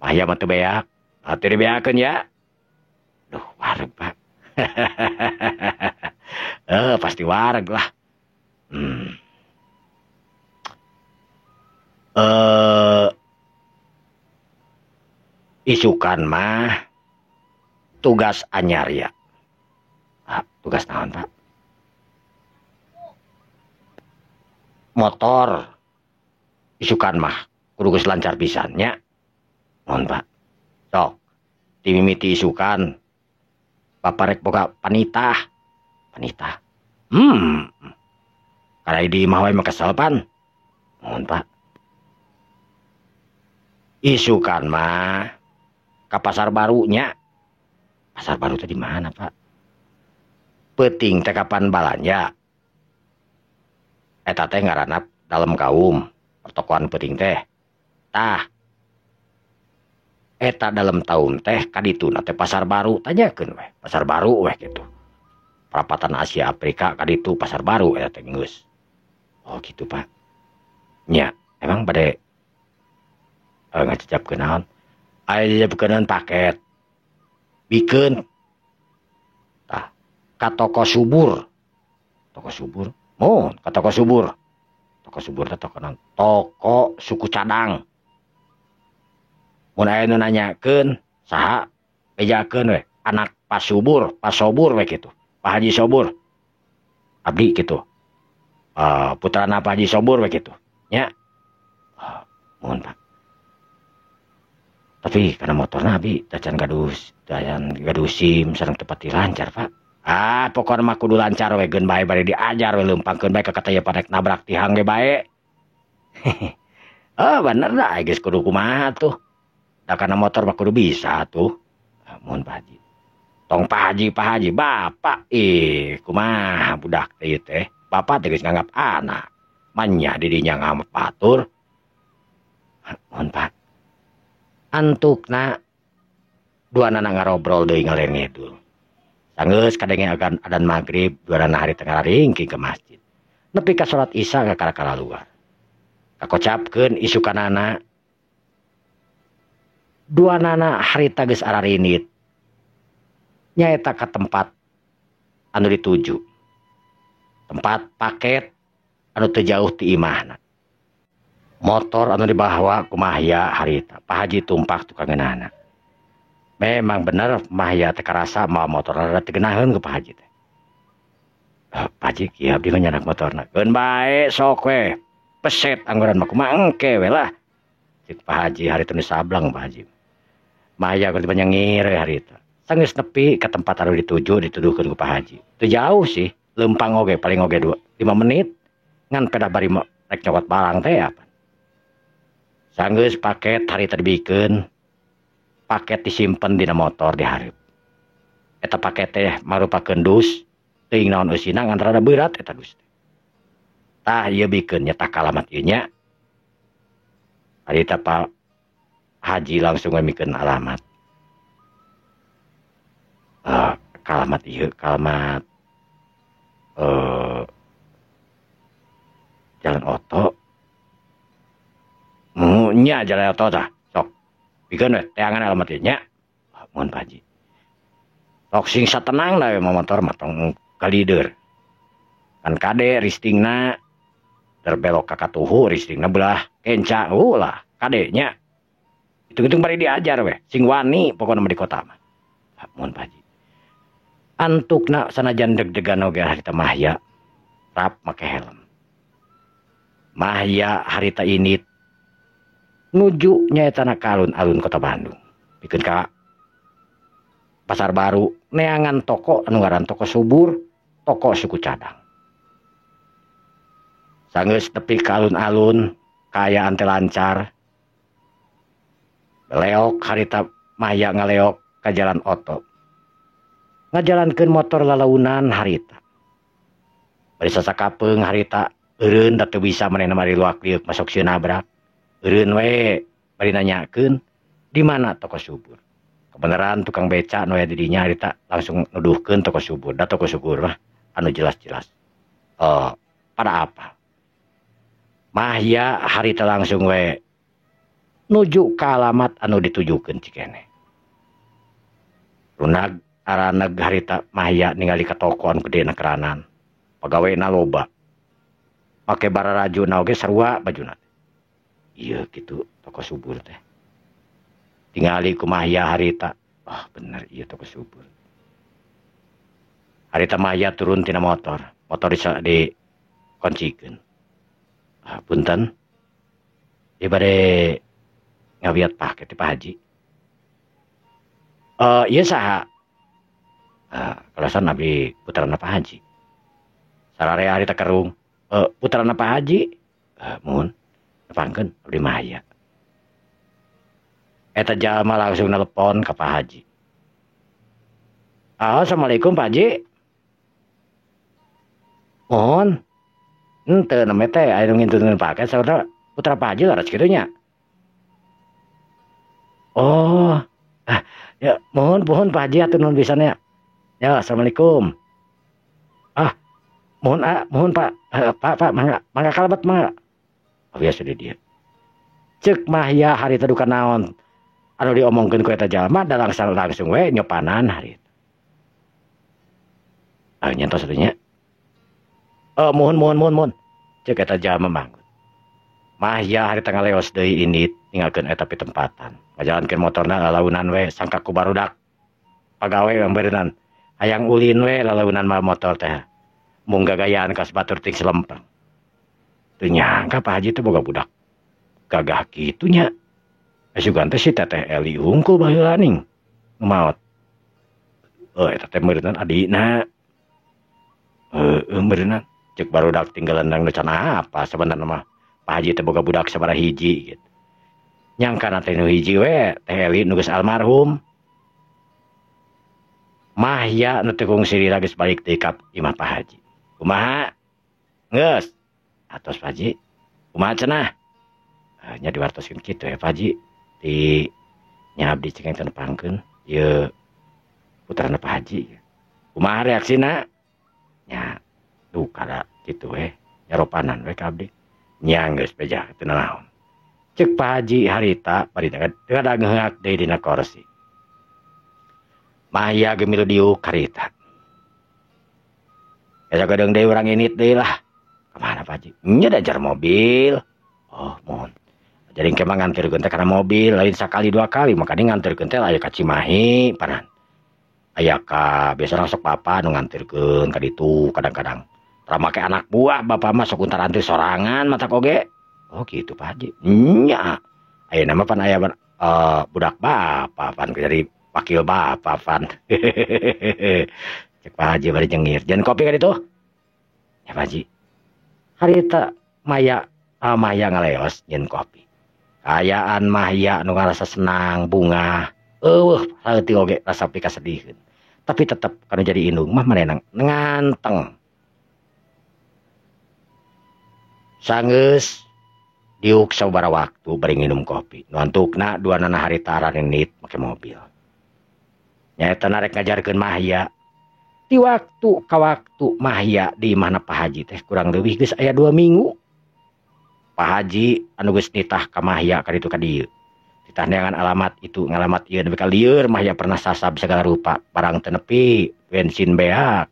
Mahya mah teu beak, atuh dibeakeun ya. Duh, wareg Pak. Pasti wareg lah. Isukan mah tugas anyar ya. Ah, tugas naon Pak? Motor isukan mah kudu geus lancar pisan nya. Mohon Pak. Sok dimimiti isukan bapak rek boga panitah. Panitah. Kada di imah wae mah kesel pan. Mohon Pak. Isukan mah ka pasar barunya. Pasar baru teh di mana Pak? Peuting teh kapan balanja? Eta teh ngaranna dalem kaum, pertokoan peuting teh. Tah. Eta dalem taum teh kadituna teh pasar baru, tanyakeun weh, pasar baru weh gitu. Perapatan Asia Afrika kaditu pasar baru eta teh geus. Oh gitu Pak. Nya, emang bade ngacecapkeun naon? Aya cecapkeun paket. Bikeun tah ka toko subur. Toko subur? Mun, ka toko subur. Toko subur teh toko naon? Toko suku cadang. Mun aya nu nanyakeun saha bejakeun we anak Pak Subur, Pak Sobur we kitu. Pak Haji Sobur. Abdi kitu. Putrana Pak Haji Sobur we kitu. Nya. Mohon Pak. Tapi karena motorna abdi tacan gaduh SIM sareng teu pati lancar Pak. Ah, pokona mah kudu lancar we geun bae bari diajar we leumpangkeun bae ka kataya parek nabrak tihang ge bae. Oh, bener dah geus kudu kumaha tuh. Da kana motor mah kudu bisa tuh. Mohon Pak Haji. Tong Pak Haji, Pak Haji, bapak ih kumaha budak teh teh. Bapak teh geus nganggap anak. Manya didinya nganggap batur. Mohon Pak. Antukna duanana ngarobrol deui ngaler ngidul. Sanggeus kadenge agan adan magrib duanana hari tengah ringking ke masjid. Nepi ka salat isya ka kara-kara luar. Kakocapkeun isukanana duanana harita geus ararinit. Nyaeta ka tempat anu dituju. Tempat paket anu teu jauh ti imahna. Motor anu dibawa ku Mahya harita. Pak Haji tumpak tukang ngeunahna. Memang bener Mahya teh karasa mawa motor rada teu geunaheun ku Pak Haji teh. Pak Haji kieu abdi mah nyanak motorna. Keun bae sok we. Peset angguran mah kumaha engke we lah. Cek Pak Haji harita nu sablang Pak Haji. Mahya keur nyengir we harita. Sanggeus nepi ka tempat anu dituju dituduhkeun ku Pak Haji. Teu jauh sih, leumpang oge paling oge 2 5 menit. Ngan pedah bari rek nyokot barang teh apa. Sanggeus paket harita dibikeun. Paket disimpen dina motor di hareup. Eta paket teh marupakeun dus, teuing naon eusina ngan rada berat eta dus teh. Tah ieu bikeun nya tah kalamat ieu nya. Harita Pak Haji langsung we mikeun alamat. Kalamat ieu, kalamat Jalan Oto. Nya Jalan Oto tah, sok. Bikeun we teangan alamat ieu nya. Mohon Pak Haji. Sok sing satenang da we motor mah tong kalider. Kan kade ristingna terbelok ka katuhu ristingna belah kenca ulah kade nya. Hitung-hitung bari diajar we, sing wani pokona mah di kota mah. Mohon Pak Haji. Antukna sanajan deg-degan oge harita Mahya rap make helm. Mahya harita ini nuju nyaeta na ka alun-alun kota Bandung. Pikeun ka pasar baru neangan toko anu ngaran toko subur, toko suku cadang. Sanggeus nepi ka alun-alun kaayaan teh lancar. Leok harita Mahya ngaleok ka Jalan Oto. Ngajalankeun motor lalaunan harita. Bari sasakapeung harita eureun da teu bisa manehna mah luak liuk masuk sieun nabrak. Eureun we bari nanyakeun di mana toko subur. Kebenaran tukang beca nu aya di dinya harita langsung nuduhkeun toko subur. Da toko subur mah anu jelas-jelas. Pada apa? Mahya harita langsung we nuju ka alamat anu ditujukeun cikene. Runag araneg harita Mahya ningali ka toko anu gede na keranan. Pagawena loba. Make bararajuna oge sarua bajuna. Ieu kitu toko subur teh. Tingali ku Mahya harita. Ah, bener ieu toko subur. Harita Mahya turun tina motor. Motor dikuncikeun. Ah, punten. Ieu bade ngawiat paket ti Pak Haji. Ieu saha? Kalasan abdi putrana Pak Haji. Sararea harita kerung. Putrana Pak Haji. Muhun. Nepangkeun abdi Mahya. Eta jalma langsung nelpon ka Pak Haji. Assalamualaikum Pak Haji. Mohon. Henteu name teh aya nu ngintunkeun paket saurna putra Pak Haji laras kitu nya. Oh. Ah, ya mohon pohon Pak Haji atuh nuhun pisan nya. Ya, assalamualaikum. Ah, mohon mohon Pak. Pak mangga mangga kalebet mangga. Oh biasa di dieu. Ceuk Mahya harita duka naon. Anu diomongkeun ku eta jalma da langsung we nyopanan harita. Ah nyentos atuh nya. Mohon mohon mohon mohon. Ceuk eta jalma manggut. Mahya harita ngaleos deui indit ninggalkeun eta pitempatan. Ngajalankeun motorna lalaunan we sangka ku barudak. Pagawe beureunnan. Hayang ulin we lalaunan mah motor teh. Mung gagayaan ka batur ting selempang. Teu nyangka Pak Haji teh boga budak gagah kitu nya. Sugan teh si Teteh Eli hungkul baheula ning nu maot. Eta teh meureunnan adina. Heueuh meureunnan ceuk barudak tinggalan nu can apa sabenerna mah Pak Haji teh boga budak sabaraha hiji gitu. Nyangkana teh nu hiji we Teh Eli nu geus almarhum. Mahya nu teu kungsi lila geus balik deui ka imah Pak Haji. Kumaha? Geus. Atos Pak Haji. Kumaha cenah? Nya diwartoskeun kitu ya Pak Haji. Di nya abdi cengeng teu nepangkeun ieu putrana Pak Haji. Kumaha reaksina? Nya duka da kitu we, nyaropanan we ka abdi. Nya geus beja teu nanaon. Ceuk Pak Haji harita bari ngadangeuk deui dina kursi. Mahya ge milu diuk harita. Eta gadeung deui urang init deui lah. Kamana Pak Haji? Nya dajar mobil. Oh, mohon. Jadi engke mah nganterkeun teh kana mobil, lain sakali dua kali, makanya nganterkeun teh aya ka Cimahi panan. Aya ka biasana sok papa nu nganterkeun ka ditu kadang-kadang. Tara make anak buah bapak mah sok untar-antir sorangan matak oge. Oh gitu Pak Haji. Nya. Ayeuna mah pan aya budak bapak pan jadi wakil bapak pan. Cek Pak Haji bari nyengir. Jangan kopi ka ditu. Ya Pak Haji. Harita Maya Mahya ngaleos nyeun kopi. Kaayaan Mahya nu ngarasa senang bungah. Eueuh saeutik oge rasa pikasedihkeun. Tapi tetep kanu jadi indung mah manehna nganteng. Sanggeus diuk sababaraha waktu bari nginum kopi. Nu antukna duanana harita araninit make mobil. Nyaeta narek ngajarkeun Mahya. Ti waktu ka waktu Mahya di imahna Pak Haji teh kurang leuwih geus aya 2 minggu. Pak Haji anu geus nitah ka Mahya ka ditu ka dieu. Titah neangan alamat itu ngalamat ieu nepi ka lieur Mahya pernah sasab segala rupa barang teu nepi bensin beak.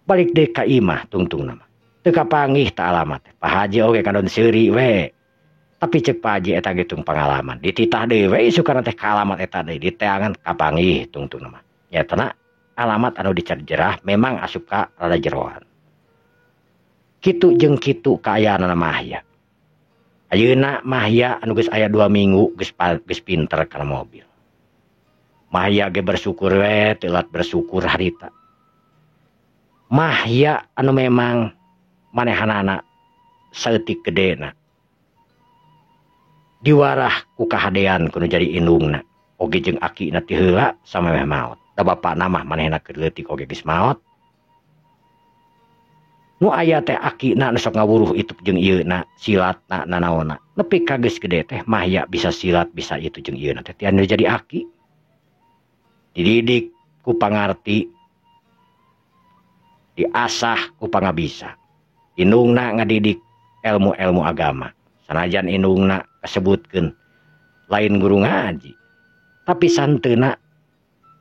Balik deui ka imah tungtungna mah. Teu kapanggih ta alamat. Pak Haji oge kadon seuri we. Tapi ceuk Pak Haji eta ge tung pangalaman. Dititah deui we isukana teh ka alamat eta deui diteangan kapanggih tungtungna mah. Nyaetana alamat anu dicerjerah memang asup ka rada jeroan. Kitu jeung kitu kaayaanana Mahya. Ayeuna Mahya anu geus aya 2 minggu geus pinter kana mobil. Mahya ge bersyukur we, telat bersyukur harita. Mahya anu memang manehanana saeutik gedena. Diwarah ku kahadean kudu jadi indungna. Oge jeung akina ti heula samemeh maot. Da bapana mah manehna keur leutik oge geus maot. Nu aya teh akina nu sok ngawuruh itu jeung ieuna silatna nanaonna. Nepi ka geus gede teh Mahya bisa silat bisa itu jeung ieuna teh tianu jadi aki. Dididik ku pangarti, diasah ku pangabisa. Indungna ngadidik ilmu-ilmu agama. Sanajan indungna kasebutkeun lain guru ngaji, tapi santeuna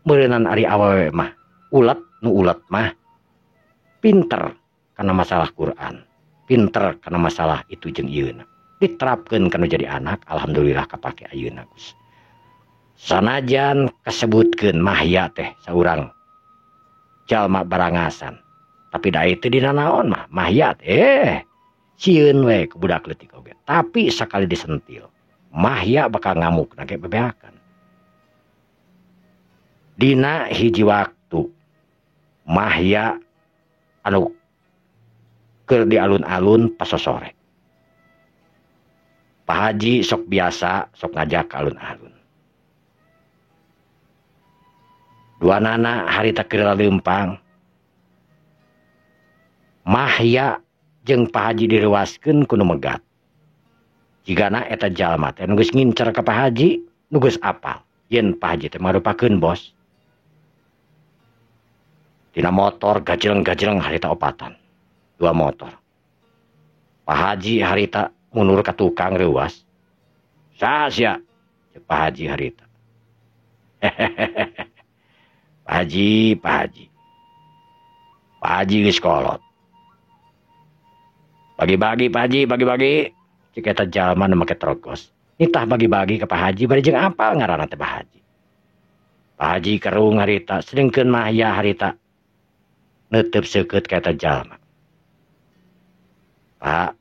meureunnan ari awewe mah ulet nu ulet mah pinter kana masalah Quran, pinter kana masalah itu jeung ieuna. Diterapkeun kana jadi anak, alhamdulillah kapake ayeuna Gus. Sanajan kasebutkeun Mahya teh saurang jalma barangasan, tapi da itu dina naon mah Mahya teh sieun we ku budak leutik oge. Tapi sakali disentil, Mahya bakal ngamuk na ge bebeakan. Dina hiji waktu Mahya anu keur di alun-alun pasosore. Pak Haji sok biasa sok ngajak ke alun-alun. Dua nana harita keur leumpang. Mahya jeung Pak Haji direwaskeun ku nu megat. Jigana eta jalma teh nu geus ngincer ka Pak Haji, nu geus apal yen Pak Haji teh marupakeun bos. Dina motor gajreng-gajreng harita opatan. Dua motor. Pak Haji harita mundur ka tukang reuas. Saha sia? Ceuk Pak Haji harita. Pak Haji, Pak Haji. Pak Haji geus kolot. Bagi-bagi Pak Haji, bagi-bagi. Cek eta jalma nu make trogos. Nitah bagi-bagi ka Pak Haji bari jeung apal ngaranna teh Pak Haji. Pak Haji kerung harita, sedengkeun Mahya harita neuteub seukeut ka eta jalma. Pak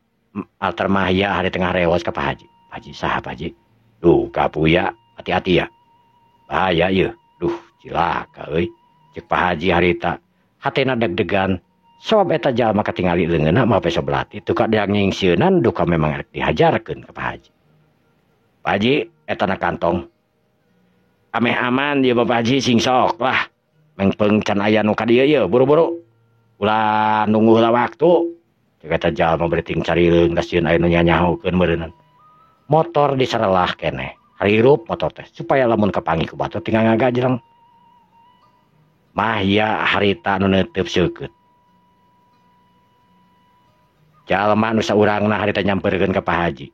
alter Mahya hari tengah rewos ka Pak Haji. Pak Haji saha Pak Haji? Duh kapuya, hati-hati ya. Bahaya ieu. Duh cilaka euy. Cek Pak Haji harita hatena deg-degan. Sob eta jalma katingali leungeunna mah peso belati. Duka dia nyingsieunan duka memang rek dihajarkeun ka Pak Haji. Pak Haji eta na kantong. Ameh aman ieu Bapak Haji sing sok lah. Mengpeng can aya nu ka dieu ieu buru-buru. Ulah nunggu heula waktu. Cek eta jalma beuting carileung da sieun aya nu nyanyahokeun meureunnan. Motor disarelah keneh. Harirup motor teh supaya lamun kapanggih ku batur tinggal ngagajreng. Mahya harita nu neuteub seukeut. Jalma nu saurangna harita nyamperkeun ka Pak Haji.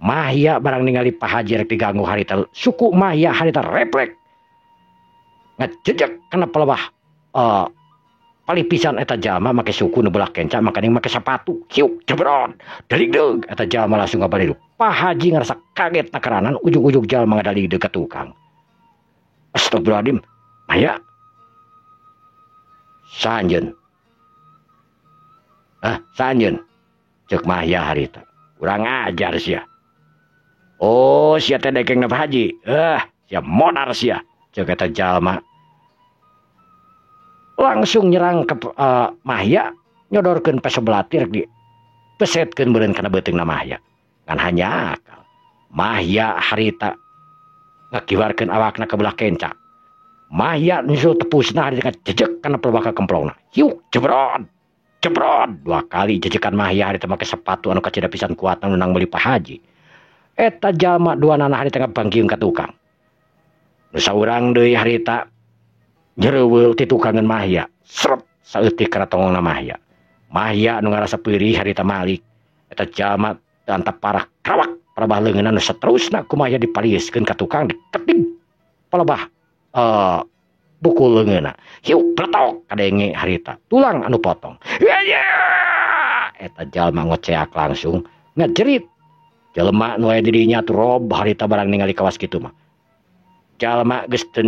Mahya barang ningali Pak Haji rek diganggu harita suku Mahya harita refleks. Ngejejek kana pelebah palih pisan eta jalma make suku nu belah kenca makaning make sepatu kiuk jebron deligdeug eta jalma langsung ngabalidug. Pak Haji ngarasa kaget nakaranan ujug-ujug jalma ngadaligdeug ka tukang. Astagfirullahaladzim, Mahya sanjeun. Ah, sanjeun. Ceuk Mahya harita. Kurang ajar sia. Oh, sia teh dekengna Pak Haji. Sia modar sia. Ceuk eta jalma. Langsung nyerang ke Mahya, nyodorkeun peso belatir di pesetkeun beureun kana beuteungna Mahya. Ngan hanya akal. Mahya harita ngakibarkeun awakna ka belah kenca. Mahya nyusul tepusna harita jejek kana pelbaka kemplongna. Hiuk jebron. Jebrot dua kali jejekan Mahya harita make sepatu anu kacida pisan kuatna nu nang meuli Pak Haji. Eta jalma dua nana harita ngabangkiung ka tukang. Nu saurang deui harita nyereuweul ti tukangeun Mahya. Sret saeutik kana tongongna Mahya. Mahya nu ngarasa peurih harita malik. Eta jalma antap parah krawak parabah leungeunna nu saterusna ku Mahya dipalieskeun ka tukang diketig palebah buku leungeunna. Hiuk pletok kadenge harita. Tulang anu potong. Eta jalma ngoceak langsung ngejerit. Jelema nu aya di dinya turob harita barang ningali kawas kitu mah. Jalma geus teu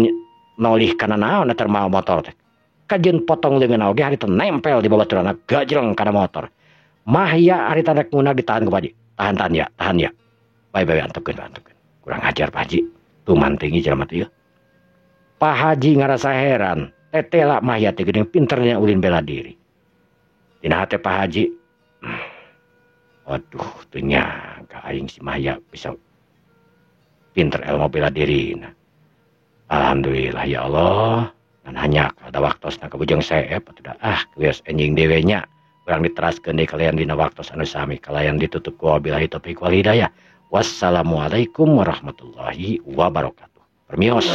nolih kana naon eta mawa motor teh. Kajeun potong leungeunna oge harita nempel di babaturanna gajreng kana motor. Mahya harita rek ngunag ditahan ku Pak Haji. Tahan-tahan ya, tahan ya. Bae-bae antepkeun, antepkeun. Kurang ajar Pak Haji. Tuman tinggi jelema teh ieu. Pak Haji ngarasa heran, tetela Mahya teh geuning pinternya ulin bela diri. Dina hate Pak Haji, aduh teu nyangka aing si Mahya bisa pinter ilmu bela diri. Alhamdulillah ya Allah, ngan hanya ada waktosna ka bujang seep atuh da ah geus enjing dewe nya. Urang diteraskeun deui kalayan dina waktos anu sami kalayan ditutup ku wabillahi taufiq wal hidayah. Wassalamualaikum warahmatullahi wabarakatuh. Permios.